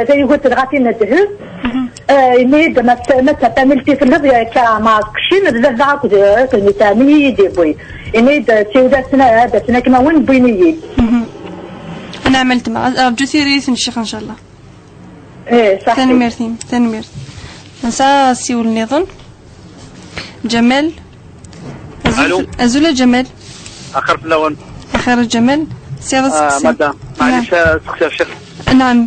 tayuga dɣa tin n ddheb. Mhm. Ah, yenna-yi-d, "Ma t-, ma d tapanelt i telliḍ, ya, kkreɣ ma kcin, d baba akked, akked nitɛen i yi-d-yewwin." Yenna-yi-d, "Siwel-asen, ah, ad asen akken ma win wwin-iyi-d." Mhm. Anɛam, weltma. Rǧu tiririt n ccix, ncallah. Eh, ṣaḥḥi. Tanemmirt-im, tanemmirt. Nesɛa asiwel nniḍen. Ǧamal. Azul. Alo. Azul a Ǧamal. Axir fell-awen. Axir a Ǧamal. Tesɛiḍ asteqsi? Ah, madam. Naɛam. Maɛlic, ah, asteqsi a ccix. Naɛam.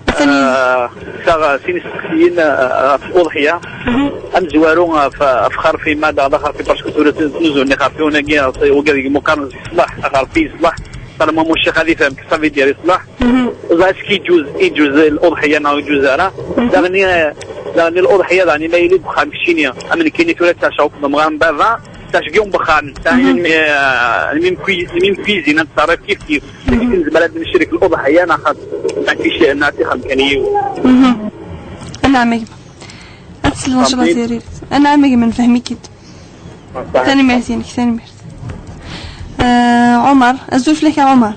Atan. Ah, saɣ, ah, sin isteqsiyen, ah, ɣef uḍḥiya. Mhm. Amezwaru, ah, ɣef, ɣef xerfi, ma d axerfi, parce que tura tnuzu-nni xerfi unagi, ah, wagi deg muqaren zik ṣṣbeḥ, axerfi ṣṣbeḥ. Talma mu ccix ad ifhem, ça veut dire ṣṣbeḥ. Mhm. Ẓer, est-ce que yeǧuz, yeǧuz l'uḍḥiya neɣ ur yeǧuz ara? Mhm. Daɣen, eh, daɣen l'uḍḥiya, daɣen ma yili deg uxxam keččini, am nekkini tura ttɛacaɣ akked umɣar n baba, ttɛacaɣ yiwen n uxxam, ta, mhm, eh, même cui-, même cuisine, ad nettṣerrif kif kif. Mhm. Est-ce que nezmer ad necrek l'uḍḥiya neɣ xas, neɣ kif, neɣ ad t-ixdem kan yiwen? Mhm. Anɛam a gma. Ad tesleḍ ncallah tiririt. Anɛam a gma, nfehhem-ik-id. Tanemmirt-inek, tanemmirt. Eh, Ɛumer, azul fell-ak a Ɛumer.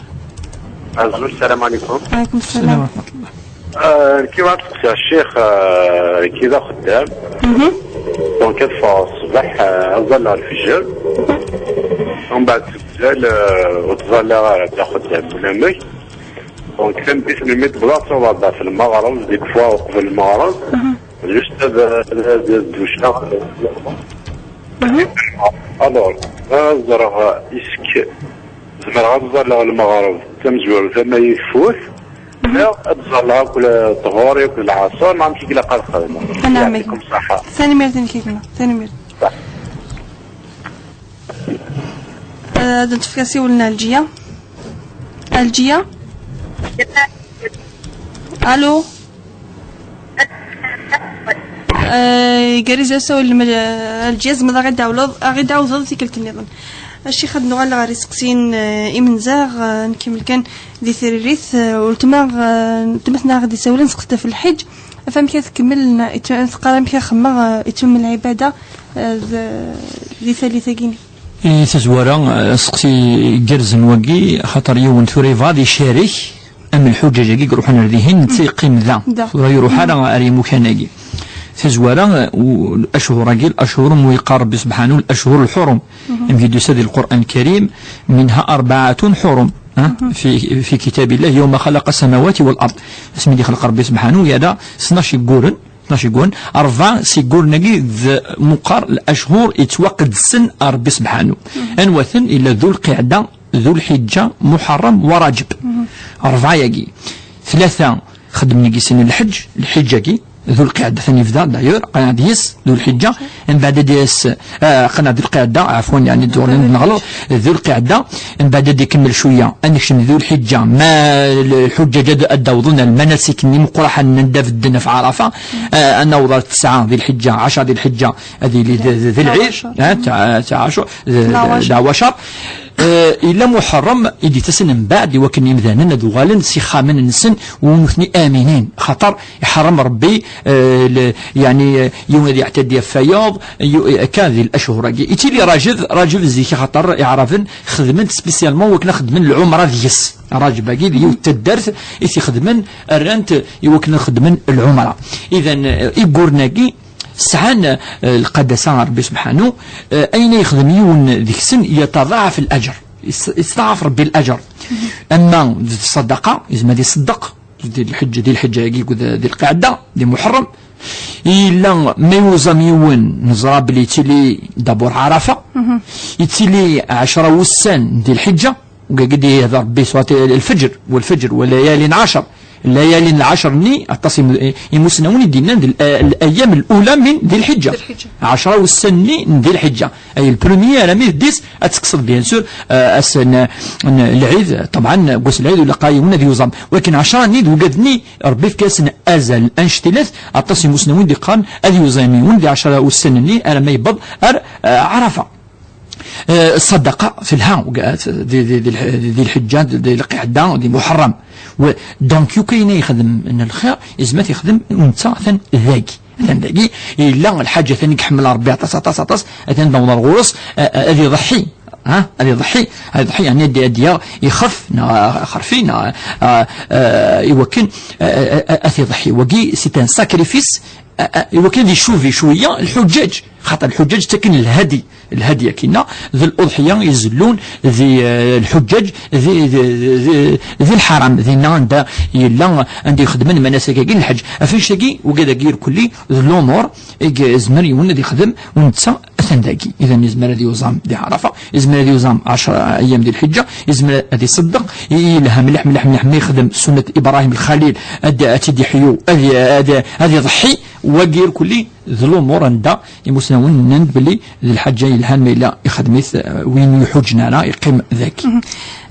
Azul, salam ɛlikum. Ɛlikum salam. Salam wa rahmatullah. Eh, nekk bɣiɣ ad steqsiɣ ccix, eh, nekk d axeddam. Mhm. Donc, ad ffɣeɣ ṣṣbeḥ, eh, ad ẓalleɣ lfejr. Umbeɛd seg uzal, eh, ur ttẓalliɣ ara, d axeddam, ulamek. Donc, tameddit-nni mi d-wwḍeɣ, ttawḍeɣ-d ɣef lmeɣreb, des fois uqbel lmeɣreb. Mhm. Juste ad, ad, ad, ad duceɣ. Mhm. Alors, ad ẓreɣ, est-ce que zemreɣ ad ẓalleɣ lmeɣreb tamezwarut ama yeffut, mhm, neɣ ad ẓalleɣ akk ṭhur, akk lɛaṣer, neɣ amek i ilaq ad xedmeɣ? Anɛam. Yeɛṭikum ṣṣeḥḥa. Tanemmirt-inek a gma, tanemmirt. Ṣṣeḥḥa. Eh, ad nefk asiwel n Ɛelǧiya. Ɛelǧiya? Alo? Eh, igerrez usawal n Ɛelǧiya, tzemreḍ ad aɣ-d-tɛawdeḍ, ad aɣ-d-tɛawdeḍ tikkelt nniḍen. A ccix, ad nuɣal ɣer iseqsiyen, eh, imenza, eh, nkemmel kan di tririt, eh, weltma, eh, weltma-tneɣ i ɣ-d-isawlen, teqsed ɣef lḥiǧ. Ɣef amek ad tkemmel, n-, ittu-, teqqar amek ad xemmeɣ, eh, ittummel lɛibada, eh, d-, di tallit-agi-nni. I tazwara, eh, aseqsi igerrzen wagi, axaṭer yiwen tura yebɣa ad icarek, am lḥuǧaǧ-agi iruḥen ar dihin, netta yeqqim da. Da. Tura iruḥ ara ar yimukan-agi. Tazwara, eh, u-, الأشهر-agi, الأشهر mu yeqqar Rebbi subḥanu, الأشهر الحرم. Mhm. Amek i d-yusa di Lqur'an Lkarim, منها أربعة حرم, ha? Mhm. في, في كتاب الله يوم خلق السماوات والأرض. Asmi d-ixleq Rebbi subḥanu, yerra tnac igguren, tnac igguren, rebɛa seg igguren-agi d meqqar الأشهر yettwaqedsen ar Rebbi subḥanu. Mhm. Anwa-ten? Illa Dhu Lqiɛda, Dhu Lḥiǧǧa, Muḥerrem, wa Raǧeb. Mhm. Rebɛa-agi. Tlata xeddmen deg-sen lḥeǧ, lḥiǧǧ-agi, Dhu Lqiɛda, atan yebda, d'ailleurs, qqaren-d yes, Dhu Lḥiǧǧa, mbeɛd ad d-yas, ah, qqaren-d Dhu Lqiɛda, ɛafwan, yeɛni, d-, neɣleḍ, Dhu Lqiɛda, mbeɛd ad d-ikemmel cwiya, ad nekcem Dhu Lḥiǧǧa, ma lḥuǧǧaǧ ad, ad d-awḍen ar lmanasik-nni imeqqraḥen anda bedden ɣef Ɛarafa, ah, ad naweḍ ar tesɛa di Lḥiǧǧa, ɛecṛa di Lḥiǧǧa, ad yili d, d, d lɛid, ah, d, d, d ɛacur, d, d, d ɛwacer. Eh, yella Muḥerrem i d-yettasen mbeɛd i wakken imdanen ad uɣalen s ixxamen-nsen u nutni aminin, xaṭer iḥerrem Rebbi, eh, l-, yeɛni, eh, yiwen ad yeɛtadi ɣef wayeḍ, yu-, eh, akka di lacur-agi. Ittili Raǧeb, Raǧeb zik axaṭer Iɛraben xedmen-t spécialement wakken ad xedmen lɛumra deg-s. Raǧeb-agi d yiwet taddart i t-ixedmen, rran-t i wakken ad xedmen lɛumra. Idan, eh, igguren-agi, Sɛan, eh, lqadasa ɣer Rebbi subḥanu, eh, ayen ay yexdem yiwen deg-sen yataḍaɛaf laǧer, yes-, yesḍaɛaf Rebbi laǧer. Ama d ṣṣadaqa, yezmer ad iṣeddeq di lḥeǧǧa, di lḥeǧǧa-agi, di, di lqaɛda, di Muḥerrem. Yella ma yuẓam yiwen, neẓra belli yettili dabur Ɛarafa, yettili ɛecra wussan di lḥeǧǧa, وقاعد يهضر بصوت الفجر، والفجر وليال عشر. ليال عشر-nni, aṭas imu-, imusnawen i d-yennan d l-, الأيام الأولى من ذي الحجة. ذي الحجة. Ɛecra wussan-nni n Zi Lḥeǧǧa. Ay le premier armi d dix, ad tekkseḍ, bien sûr, euh, ass n, n lɛid, ṭebɛen, deg wass n lɛid ur ilaq ara yiwen ad yuẓam. Walakin ɛecra-nni d ugad-nni, Rebbi yefka-asen azal anect-ilat, aṭas imusnawen d-iqqaren ad yuẓam yiwen di ɛecra wussan-nni arma yewweḍ ar, euh, Ɛarafa. Eh, ṣṣadaqa telha, di, di, di, di lḥeǧǧa, di, di lqiɛda, di Muḥerrem. Wa-, donc, yu kayen ay yexdem n lxir, yezmer ad t-yexdem netta atan dagi. Atan dagi, yella lḥaǧa atan i iḥemmel Rebbi aṭas, aṭas, aṭas, atan d awḍer ɣur-s, eh, eh, ad iḍeḥḥi. Ha? Ad iḍeḥḥi, ad iḍeḥḥi, yeɛni ad, ad yaɣ, ixef, neɣ axerfi, neɣ, eh, eh, i wakken, eh, eh, eh, ad iḍeḥḥi. Wagi, c'est un sacrifice, eh, eh, i wakken ad icubi cwiya lḥuǧǧaǧ. Xaṭer lḥuǧǧaǧ ttaken lhadi. Lhadi akkinna, d l'uḍḥiya izellun di, eh, lḥuǧǧaǧ, di, di, di, di, di lḥaram, dinna anda yella, anda ixeddmen manasik-agi n lḥeǧǧ. Ɣef annect-agi, wigad-agi irkelli, d lumuṛ i yezmer yiwen ad ixdem, u netta atan dagi. Idan, yezmer ad yuẓam di Ɛarafa, yezmer ad yuẓam ɛecra ayyam di lḥeǧǧa, yezmer ad iṣeddeq, i-, yelha mliḥ, mliḥ, mliḥ ma yexdem sunnat Ibrahim Lxalil, ad, ad tt-id-iḥyu, ad, ad, ad iḍeḥḥi, wagi irkelli, d lumuṛ anda imusnawen nnan-d belli d lḥaǧa yelhan ma yella ixdem-it, eh, win ur iḥuǧǧen ara, yeqqim dagi. Mhm.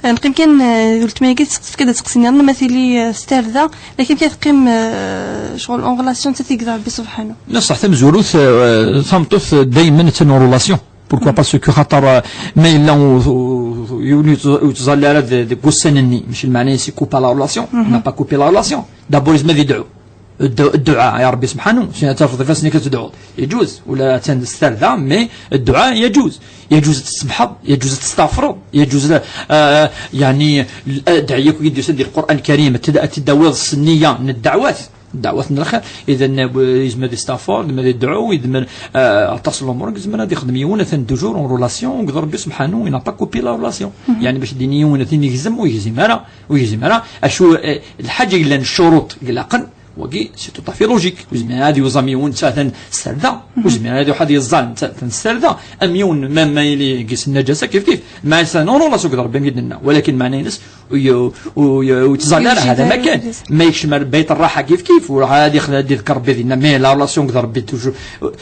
Eh, neqqim kan, eh, d weltma-agi tefka-d asteqsi nniḍen, ma tili, eh, s tarda, lakin kan teqqim, eh, ccɣel en relation d tigda Rebbi subḥanu. Ṣṣeḥ, tamezwarut, eh, tameṭṭut, eh, daymen attan en relation. Pourquoi? Mhm. Parce que xaṭer, eh, ma yella u-, u-, u-, yiwen ur yettẓ-, ur yettẓalli ara de-, deg wussan-nni, mačči lmeɛna-is ikupa la relation, mhm, n'a pas coupé la relation. D'abord, yezmer ad yedɛu. Ddu-, dduɛa, ya Rebbi subḥanu, sin ad tafeḍ ifassen-ik ad tedɛuḍ. Yeǧuz, ula attan s tarda, mais dduɛa yeǧuz. Yeǧuz ad tessebḥeḍ, yeǧuz ad testaɣfreḍ, yeǧuz la, ah, yeɛni, adɛi akk i d-yusan di Lqur'an Lkarim, ad t-, ad t-id-tawiḍ s nniya n ddeɛwat, ddeɛwat n lxir. Idan, eh, yezmer ad yestaɣfer, yezmer ad yedɛu, yezmer, ah, aṭas n lumuṛ, yezmer ad yexdem yiwen, atan toujours en relation d Rebbi subḥanu, il n'a pas coupé la relation. Mhm. Yeɛni bac ad d-yini yiwen, atan yegzem, ur yegzim ara, ur yegzim ara. Acu, eh, lḥaǧa yellan ccuruṭ ilaqen, Wagi, c'est tout à fait logique. Ur yezmir ad yuẓam yiwen netta atan s tarda. Mhm. Ur yezmir ad iruḥ ad yeẓẓal netta atan s tarda. Am yiwen, ma, ma yili gis nnajasa, kif kif. Ma yesɛa, non, non, la suged Rebbi mi d-nenna. Walakin meɛna-ines, ur y-, ur y-, ur yettẓalla ara, hada ma kan. Ma yekcem ar Bayt Rraḥa, kif kif. Ur ad yexdem, ad yedker Rebbi dinna. Mais la relation d Rebbi toujours.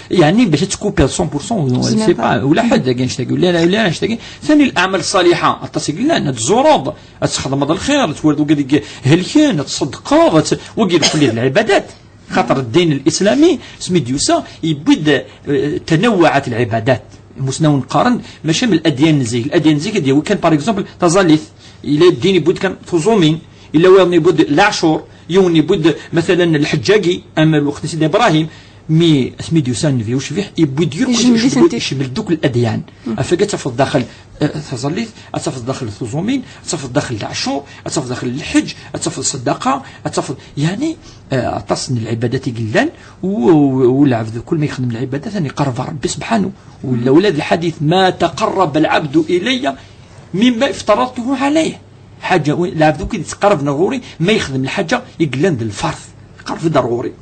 Yeɛni, bac ad tkupiḍ cent pour cent, c'est pas, ula ḥedd, dagi, annect-agi, ula, ula annect-agi. Thani, leɛmal ṣṣaliḥa, aṭas i yellan, ad tzureḍ. Ad txedmeḍ lxir, ad twaliḍ wigad i ihelken, ad tṣeddqeḍ, ad t-, wagi d kulli d lɛibadat. Xaṭer ddin lislami, asmi d-yusa, yewwi-d, eh, tanawwaɛat lɛibadat. Imusnawen qqaren, mačči am ladyan n zik. Ladyan n zik ad yawi kan, par exemple, taẓallit. Yella ddin yewwi-d kan tuẓumin, yella wayeḍ yewwi-d leɛcur, yiwen yewwi-d, mathalan, lḥeǧǧ-agi, am lweqt n Sidi Ibrahim, Mi asmi d-yusa Nnbi ucbiḥ, yewwi-d yakk, yejmel-iten-id, yejmel-d akk ladyan. Mm. Afag ad tafeḍ daxel, eh, taẓallit, ad tafeḍ daxel tuẓumin, ad tafeḍ daxel leɛcur, ad tafeḍ daxel lḥeǧǧ, ad tafeḍ ṣṣadaqa, ad tafeḍ, yeɛni, eh, aṭas n lɛibadat i yellan, u, u, u lɛebd kul ma yexdem lɛibadat, ad iqerreb ɣer Rebbi subḥanu. Wala, wala d lḥadit, "Ma taqarraba lɛabdu ilayya mimma iftaradtuhu ɛalayh." Ḥaǧa, lɛebd akk i d-yettqerriben ar ɣur-i, ma yexdem lḥaǧa i yellan d lferḍ, iqerreb-d ar ɣur-i.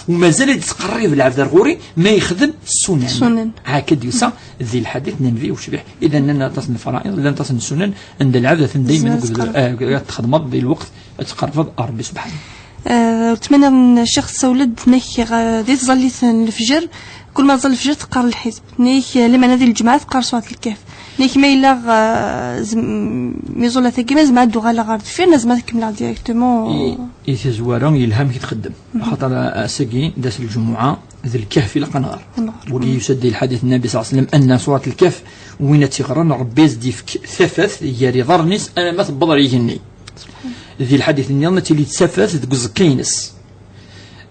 U mazal ad yettqerrib lɛebd ar ɣur-i, ma yexdem ssunan. Ssunan. Akka d-yusa di lḥadit n Nnbi ucbiḥ. Idan, llan aṭas n lfaraid, llan aṭas n ssunan, anda lɛebd atan daymen, eh, ad txedmeḍ di lweqt ad tqerrbeḍ ar Rebbi subḥanu. Eh, weltma-nneɣ n Ccix tessawel-d, tenna-k, eh, di tẓallit n lefjer, kul ma tẓall lefjer teqqar lḥizb. Tenna-k, eh, lameɛna di lǧemɛa teqqar surat lkehf. Tenna-k ma yella, eh, zem-, mi ẓulleɣ tagi, ma zemreɣ ad d-uɣaleɣ ɣer deffir, neɣ zemreɣ ad kemmleɣ directement? I, i tazwara yelha amek i txeddem. Mhm. Axaṭer, eh, ass-agi d ass n lǧumuɛa, d lkehf ilaq ad nɣer. Ad nɣer. Wagi yusa-d di lḥadit n Nnbi ṣalla Llahu ɛalayhi wa sallam, anna surat lkehf, win ad tt-iɣren, Rebbi ad s-d-yefk tafat gar iḍarren-is, alamma tewweḍ ar yigenni. Di lḥadit nniḍen ad tili d tafat deg uẓekka-ines.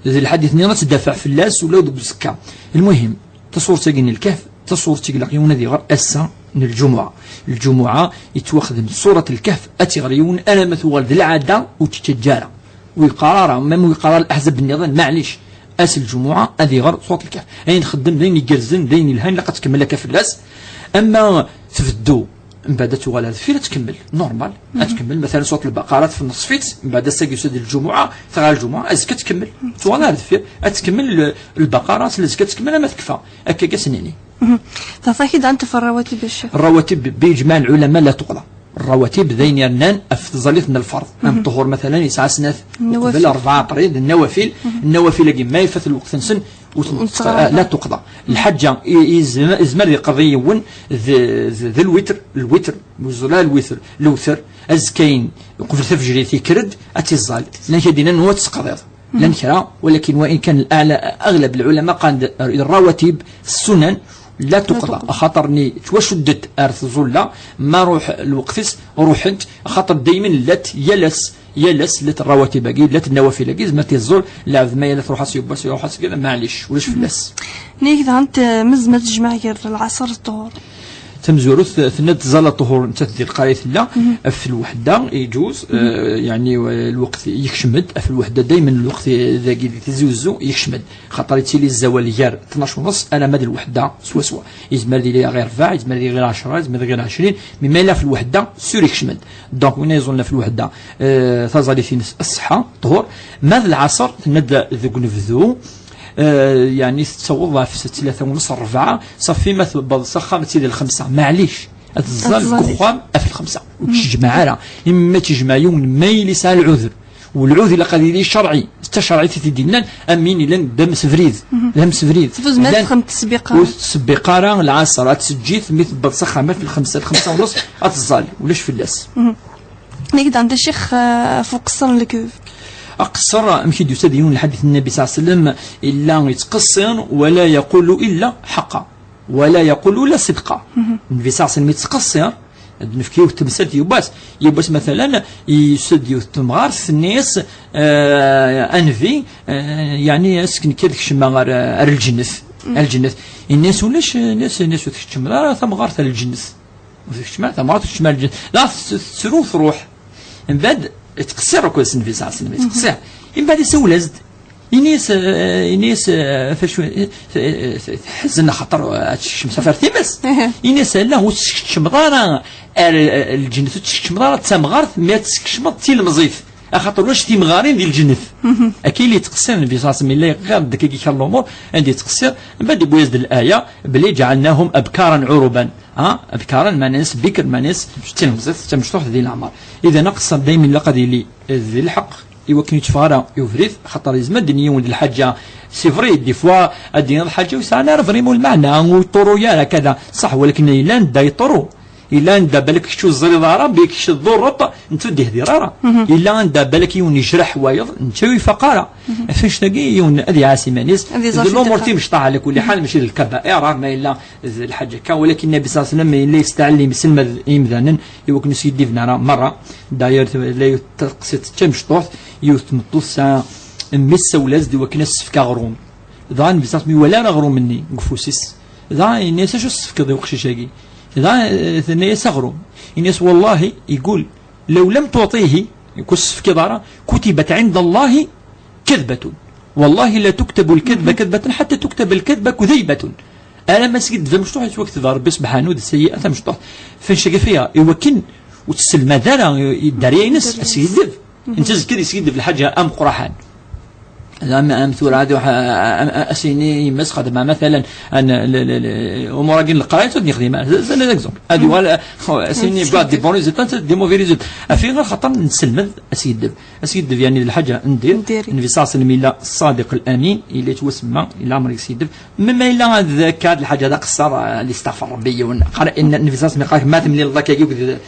Di lḥadit nniḍen ad tdafeɛ fell-as ula deg uẓekka. Lmuhim, tasurt-agi n lkehf, tasurt i ilaq yiwen ad iɣer ass-a n lǧumuɛa. Lǧumuɛa yettwaxdem surat lkehf, ad tt-iɣer yiwen alamma tuɣal d lɛada ur tt-yettaǧǧa ara. Ur yeqqar ara, même ur yeqqar ara leḥzab nniḍen, maɛlic. Ass n lǧumuɛa ad iɣer surat Lkehf. Ayen txeddem d ayen igerrzen, d ayen yelhan, ilaq ad tkemmel akka fell-as. Ama tbeddu, mbeɛd ad tuɣal ar deffir, ad tkemmel, normal. Ad tkemmel, matala, surat Lbaqara, tfenneṣf-itt, mbeɛd ass-agi yusa-d lǧumuɛa, tɣer lǧumuɛa, azekka ad tkemmel. Tuɣal ar deffir, ad tkemmel l-, Lbaqara, s lezkka ad tkemmel ama tekfa. Akka i as-nini. Teɛṭa-k-id ɛan ɣef rawatib, a Ccix. Rawatib, bi ijmaɛ lɛulama, la tuqḍa. Rawatib d ayen yernan ɣef tẓallit n lferḍ. Am ṭṭuhur, matala, yesɛa snat, uqbel, rebɛa, qrib, d nnawafil. Nnawafil-agi, ma ifat lweqt-nsen, ur ten-, ur nettɣar, ah, ara. La tuqḍa. Lḥaǧa, i-, i-, yezmer, yezmer ad iqeḍ yiwen d, d, d lwitr, lwitr, ur yeẓẓul ara lwitr, lewter, azekkayen, uqbel tafejrit, yekker-d, ad tt-iẓẓal. Llan kra d-yennan, ur tt-teqḍiḍ. Llan kra, walakin wa in kan lɛala, aɣlab lɛulama qqaren-d rawatib, ssunan, la tuqḍa, axaṭer-nni ttwacuddet ar tẓulla, ma ruḥ lweqt-is, ruḥent, axaṭer daymen llant yal ass, yal ass llant rawatib-agi, llant nnawafil-agi, yezmer ad t-iẓẓul lɛebd, ma yal ass tṛuḥ-as yiwwas, iṛuḥ-as kra, maɛlic, ulac fell-as. Nnig daɣen, t-, ma tezmer tejmeɛ gar lɛaṣer d ṭṭuhur. Tamezwarut, tenna-d tẓalla ṭṭuhur, nettat di lqaray tella, ɣef lweḥda, iǧuz, eh, yeɛni, eh, lweqt yekcem-d, ɣef lweḥda daymen lweqt, eh, dagi di Tizi Uzzu yekcem-d. Xaṭer yettili zzawal gar tnac u nṣ alamma d lweḥda swaswa. Yezmer ad yili ɣir rebɛa, yezmer ad yili ɣir ɛecra, yezmer ad yili ɣir ɛecrin, mi ma yella ɣef lweḥda, sûr yekcem-d. Donc, win ay iẓullen ɣef lweḥda, eh, taẓallit-ines ṣṣeḥḥa, ṭṭuhur. Ma d lɛaṣer, tenna-d deg unebdu, eh, yeɛni tettaweḍ ɣef tlata u nṣ, rebɛa, ṣafi ma tewweḍ s axxam ad tili lxemsa. Maɛlic, ad tẓall deg uxxam ɣef lxemsa. Ur tt-tejmeɛ ara. Imi ma tt-tejmeɛ yiwen, ma yili yesɛa lɛudur. Walɛudur ilaq ad yili cerɛi, d tacerɛit i t-id-yennan, am win yellan d amsebrid. D amsebrid. Tezmer ad txedmeḍ ttesbiqa. Ur tettesbiq ara lɛaṣer, ad teǧǧ-it mi tewweḍ s axxam ɣef lxemsa, lxemsa u nṣ, ad tẓall, ulac fell-as. Nnig daɣen, a Ccix, eh, ɣef uqeṣṣer n lekdeb. Aqeṣṣer, amek i d-yusa-d yiwen lḥadit n Nnbi ṣalla Llahu ɛalayhi wa sallam, illa yettqeṣṣir, wala yaqulu illa ḥaqqa, wala yaqulu illa ṣidqa. Nnbi ṣalla Llahu ɛalayhi wa sallam yettqeṣṣir, ad d-nefk yiwet temsalt, yiwwas, yiwwas, matalan, yusa-d yiwet temɣart, tenna-yas, eh, a Nnbi, eh, yeɛni, est-ce que nekk ad kecmeɣ ar, ar lǧennet, ar lǧennet. Yenna-yas ulac, yenna-yas, yenna-yas ur tkeččmeḍ ara tamɣart ar lǧennet. Ur tekcem ara tamɣart, ur tekcem ara lǧennet. La tt-, tettru, truḥ. Mbeɛd, tettqeṣṣir akked Nnbi ṣalla Llahu ɛalayhi wa sallam, tettqeṣṣir. Mbeɛd isawel-as-d. Ini-as, eh, ini-as, eh, ɣef acu, eh, eh, eh, teḥzen axaṭer, eh, ad tekcem s afar times. Ini-as, ala, ur teskecmeḍ ara ar, eh, lǧennet, ur teskecmeḍ ara d tamɣart, mi ad teskecmeḍ d tilemẓit. Axaṭer ulac timɣarin di lǧennet. Akka i yettqeṣṣir Nnbi ṣalla Llahu ɛalayhi wa sallam, illa ɣir d akka i kra n lumuṛ, anda yettqeṣṣir, mbeɛd yewwi-yas-d laya, belli جعلناهم أبكارا عربا. Ha, abkaran, meɛna-s bikr, meɛna-s d tilemẓit, d tamecṭuḥt di leɛmer. Idan, aqeṣṣer daymen ilaq ad yili d lḥeqq, i wakken ur yetteffeɣ ara i ubrid, xaṭer yezmer ad d-yini yiwen d lḥaǧa c'est vrai, des fois, ad d-yiniḍ lḥaǧa ur yesɛi ara vraiment lmeɛna, ur yeṭṭuru ara, kada, ṣaḥ, walakin yella anda yeṭṭuru. Yella anda balak kečč ur teẓriḍ ara, bi kečč tḍurreḍ, netta ur d-yehdir ara. Yella anda balak yiwen yejreḥ wayeḍ, netta ur ifaq ara. Ɣef annect-agi, yiwen ad iɛas iman-is. Ad iẓer d lumuṛ timecṭaḥ, ɛla kulli ḥal, mačči d lkabair, ma yella d lḥaǧa akka, walakin Nnbi ṣalla Llahu ɛalayhi wa sallam yella yestɛellim, yesselmad i yimdanen, i wakken ur skiddiben ara merra. D'ailleurs, tella yiwet teqsiṭ d tamecṭuḥt, yiwet tmeṭṭut tesɛa mmi-s, tsawel-as-d i wakken ad s-tefk aɣrum. Dɣa Nnbi ṣalla Llahu ɛalayhi wa sallam iwala aɣrum-nni deg ufus-is. Dɣa yenna-yas: "Acu s-tefkiḍ i uqcic-agi?" Dɣa, eh, tenna-yas: "Aɣrum." Yenna-yas: "والله", yeggul, "لو لم تعطيه", ur s-tefkiḍ ara, "كتبت عند الله كذبة. والله لا تكتب الكذبة كذبة حتى تكتب الكذبة كذيبة." Alamma skiddeb amecṭuḥ, yettwakteb ɣer Rebbi subḥanahu d sseyyi'a tamecṭuḥt. Ɣef annect-agi, i wakken ur tesselmad ara i, i dderya-ines askiddeb. Netta azekka ad yeskiddeb lḥaǧa ameqqraḥan. Am, am tura ad iruḥ, a, a, a, a s-yini yemma-s xedmeɣ, matalan, an, le, le, le, umur-agi n leqraya, ad yexdim, c'est un exemple. Ad yuɣal, a, a s-yini, yebɣa des bons résultats, des mauvais résultats. Ɣef ayen xaṭer nesselmed askiddeb. Askiddeb, yeɛni, d lḥaǧa n dir. N diri. Nnbi ṣalla Llahu ɛalayhi wa sallam yella ṣṣadiq al-amin, yella yettwasemma, yella ɛmer yeskiddeb. Même ma yella d akka, d lḥaǧa d aqeṣṣer, a, ad yesteɣfer Rebbi yiwen. Qal, inna, Nnbi ṣalla Llahu ɛalayhi wa sallam yeqqar-ak, ma temlileḍ akka, yugd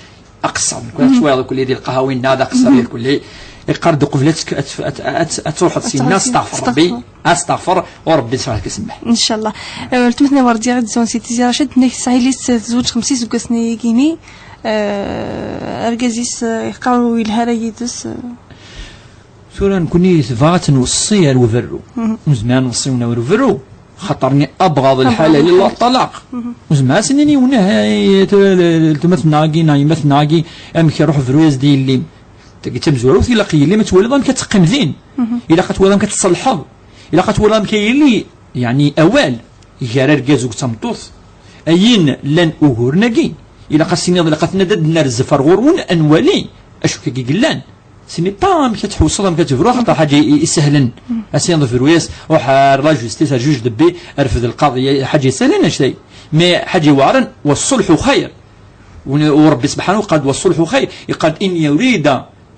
aqeṣṣer. Nekk ad twayeḍ kulli di lqahawi-nneɣ d aqeṣṣer, ya kulli. Yeqqar-d uqbel ad tk-, ad, ad, ad, ad truḥeḍ sinna, asteɣfer Rebbi, asteɣfer, u Rebbi ad k-isemmeḥ. Ncallah. Eh, weltma-tneɣ Werdiya i d-iẓewren si Tizi Racid, tenna-k tesɛa yelli-s tezweǧ xemsa iseggasen-agi-ni, eh, argaz-is, eh, yeqqar ur yelha ara yid-s, eh. Tura nekni tebɣa ad tt-nweṣṣi ar uberru. Ur nezmir ad nweṣṣi yiwen ar uberru. Xaṭer-nni أبغض الحلال إلى الطلاق. Ur nezmir ad s-nini yiwen, ah, ay, t-, t-, weltma-tneɣ-agi neɣ yemma-tneɣ-agi, amek iruḥ uberru-yas-d i yelli-m? Tagi d tamezwarut, ilaq yelli-m ad twaliḍ amek ad teqqim din. Ilaq ad twaliḍ amek ad tṣellḥeḍ. Ilaq ad twaliḍ amek ay yili, yeɛni awal gar argaz akked tameṭṭut, ayen llan uguren-agi, ilaq ad s-tiniḍ, ilaq ad t-nadad nerzef ar ɣur-wen, ad nwali acu akka i yellan. Ce n'est pas amek ad tḥewseḍ, amek ad tebruḍ, xaṭer ḥaǧa i-, isehlen. Ad s-tiniḍ bru-yas, ruḥ ar la justice, ar juge de paix, rfed lqaḍi, ḥaǧa isehlen anect-a. Mais ḥaǧa iweɛren, والصلح خير. U Rebbi subḥanahu wa taɛala yeqqar-d والصلح خير. Yeqqar-d إن يريد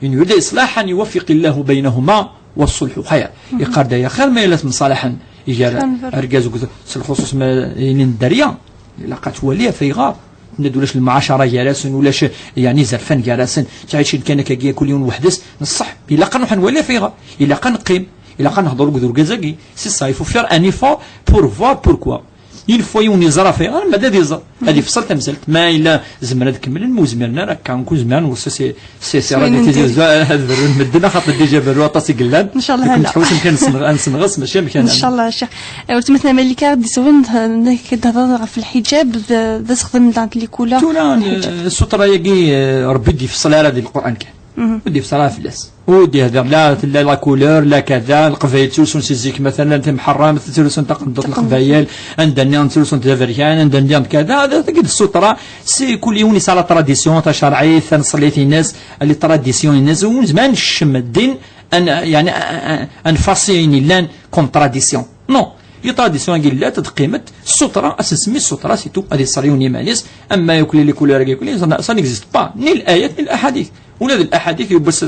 إن يريد إصلاحا يوفق الله بينهما والصلح خير. Yeqqar-d aya xir ma yella temsalaḥen gar argaz akked, s lxuṣuṣ ma yellan dderya, ilaq ad twali afayɣer. Tenna-d ulac lmuɛacara gar-asen, ulac, yeɛni, izerfan gar-asen, ttɛicin kan akkagi, kul yiwen weḥd-s. Neṣṣeḥ, ilaq ad nruḥ ad nwali afayɣer, ilaq ad neqqim, ilaq ad nehḍer akked urgaz-agi. C'est ça, il faut faire un effort pour voir pourquoi. Une fois yiwen yeẓra afayɣer, ma d ad iẓer, ad ifṣel tamsalt. Ma yella zemren ad kemmlen, ma ur zmiren ara, akka, ur zmiren, c'est, c'est, c'est, c'est rare, tizi, ad berrun medden, axaṭer déjà berru aṭas i yellan. Inchallah. Nekk nettḥewwes amek ad nsen-, ad nsenɣes, mačči amek ad. Inchallah, Cheikh. Eh, weltma-tneɣ Malika, ad d-iswen, eh, nekk ad d-hedreḍ ɣef lḥijab, d, d asexdem n dant likula. Tura, eh, ssutra-agi, eh, Rebbi d-ifṣel ara di Lqur'an kan. Ur d-ifṣel ara fell-as. Ur d-ihder la tella la couleur, la kada, Leqbayel ttrusun si zik, matalan, timḥeṛṛamt, ttrusun taqendurt n Leqbayel, anda nniḍen ttrusun d aberkan, anda nniḍen kada, d tagi d ssutra, si kul yiwen yesɛa la tradition tacerɛit, taneṣlit-ines, les traditions-ines, ur nezmir ad nekcem ddin, ad n-, yeɛni, ad, ad, ad nfasi ayen yellan comme tradition. Non. Les traditions-agi llant, ad qqimet, ssutra, ad s-nsemmi ssutra, c'est tout, ad iṣer yiwen iman-is, ama yakk les couleurs-agi yakk, ça, ça n'existe pas, ni l'ayat, ni l'aḥadit. Ula d laḥadit yewwi s-,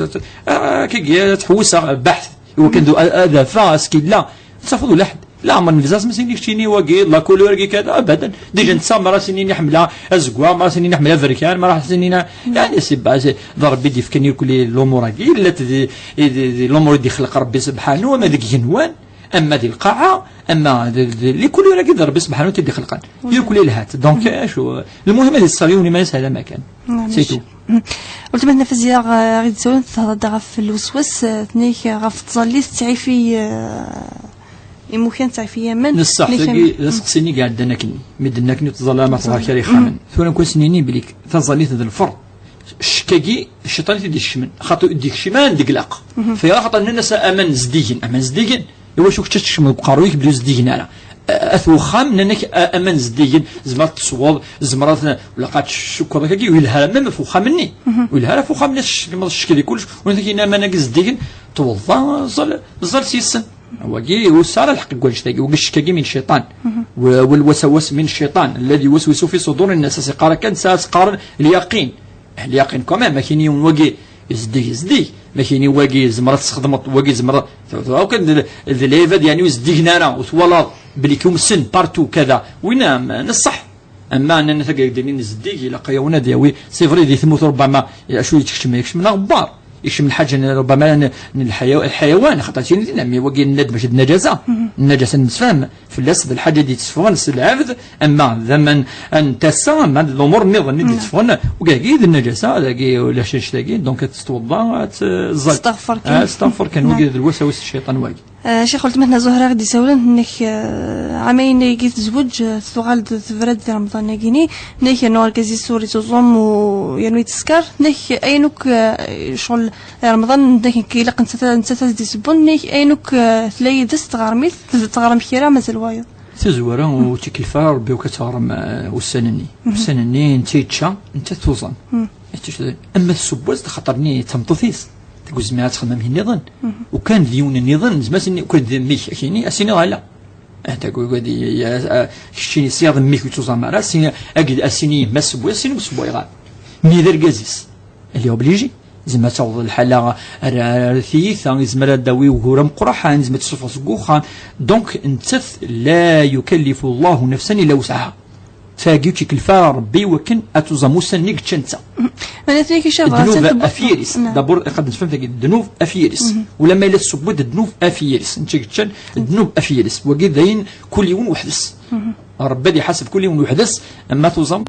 ah, kagi ad tḥewwes, ah, baḥt. Iwakken d-, ad, ad afeɣ askil la tafeḍ ula ḥedd. Leɛmer nebza asmi s-nini keččini wagi, d la couleur-agi kada, abadan. Déjà netta, mi ara s-nini ḥemmleɣ azeggaɣ, mi ara s-nini ḥemmleɣ aberkan, mi ara s-nini, yeɛni, c'est pas, c'est, d Rebbi d-yefkan irkelli lumuṛ-agi, llant di, di, di, di lumuṛ i d-ixleq Rebbi sebḥanu, ama deg igenwan, ama di lqaɛa, ama d, d, les couleurs-agi d Rebbi sebḥanu i t-id-ixelqen. Irkelli lhat. Donc, acu, lmuhim ad iṣer yiwen iman-is ala ma kan. C'est tout. Weltma-tneɣ Faziya, eh, ɣ-d-tsawel, tehder-d ɣef lweswas, eh, tenna-k, eh, ɣef tẓallit tettɛifi, eh, imukan, tettɛifi aman. Neṣṣeḥ, tagi d aseqsi-nni i iɛeddan akkenni. Mi d-nenna akkenni ur ttẓalla ma tẓalla kra ixxamen. Tura nekk ad s-nini belli taẓallit d lferḍ. Ccek-agi, cciṭan i t-id-ikecmen. Xaṭer ur d-ikcim ara deg laq. Fayɣer? Xaṭer nnan-as aman zeddigen. Aman zeddigen. Iwacu kečč ad tkecmeḍ deg uqerruy-ik belli ur zeddigen ara? A-, at wexxam, nnan-ak, a-, aman zeddigen, tzemreḍ ad tesweḍ, tzemreḍ ad, wala ad tcukkeḍ akkagi, ur yelha ara même ɣef wexxam-nni. Ur yelha ara ɣef wexxam-nni, ad tcekmeḍ ccek di kullec, u nnan-ak aman-agi zeddigen, tweḍḍa, ẓẓal, ẓẓal s-yessen. Wagi, ur tesɛi ara lḥeqq deg wannect-agi, wagi ccek-agi min cciṭan. Wa-, والوسواس من الشيطان الذي يوسوس في صدور الناس, as-iqqar akka, netta as-qqaren lyaqin. Lyaqin quand même, ma kini yiwen wagi zeddig, zeddig. Ma kini wagi zemreḍ ad txedmeḍ, wagi zemreḍ. Tura kan d, d lɛibad, yeɛni, ur zeddigen ara, ur twalaḍ belli kumsen partout kada. Winna, ma, neṣṣeḥ. Ama nnan-ak ad d-inin zeddig, ilaq yiwen ad yawi, c'est vrai, di tmurt rubbama, acu yettkecmen, yekcem aɣebbar. Yekcem lḥaǧa n, rubbama n, n lḥaya-, lḥayawan, xaṭer tin din, mi wagi nenna-d mačči d nnajasa. Nnajasa nemsefham fell-as, d lḥaǧa i d-yetteffɣen s lɛebd, ama d aman n tasa, ama d lumuṛ nniḍen i d-yetteffɣen, wagi d nnajasa, dagi ulac annect-agi, donc ad tettweḍḍa, ad tẓall. Testaɣfer kan. Ah, testaɣfer kan, wagi d lwasawis n cciṭan wagi. Eh, Ccix, weltma-tneɣ Zuhra ɣ-d-isawlen, tenna-k, eh, ɛamayen-agi tezweǧ, eh, tuɣal-d tebra-d di Remḍan-agi-ni, tenna-k yerna argaz-is ur ittuẓum u yernu yetteskar, tenna-k ayen akk, eh, ccɣel Remḍan, tenna-k ilaq nettat, nettat ad s-d-isewwen, tenna-k ayen akk, eh, tella yid-s tɣerm-it, tɣerm kra mazal wayeḍ. Tazwara ur tt-ikellef ara Rebbi akk ad teɣrem, eh, ussan-nni. Ussan-nni netta yečča, netta tuẓam. Ama tesseww-as-d, xaṭer-nni d tameṭṭut-is, deg uzmir ad texdem amek nniḍen. U kan d yiwen nniḍen, nezmer ad s-nini, u kan d mmi-k, akini, ad s-iniḍ ala. Ah, tagi, tagi, ah, keččini s yiḍ mmi-k ur tuẓam ara, ad s-nini, ad s-nini yemma-s tesseww-as, ad s-nini ur sewwayeɣ ara. Mi d argaz-is, elle est obligée. Tezmer ad taweḍ lḥala ar, ar, ar tiyita, yezmer ad d-tawi ugur ameqqraḥan, yezmer ad tessufeɣ seg uxxam. Donc, nettat, لا يكلف الله نفسا إلا وسعها. Tagi ur tt-ikellef ara Rebbi i wakken ad tuẓam ussan-nni yečča netta. Ddnub af yiri-s. D'abord, ilaq ad nefhem tagi, ddnub af yiri-s. Ulamma yella tesseww-d ddnub af yiri-s. Netta yeččan ddnub af yiri-s. Wagi d ayen kul yiwen weḥd-s. Rebbi ad iḥaseb kul yiwen weḥd-s, ama tuẓam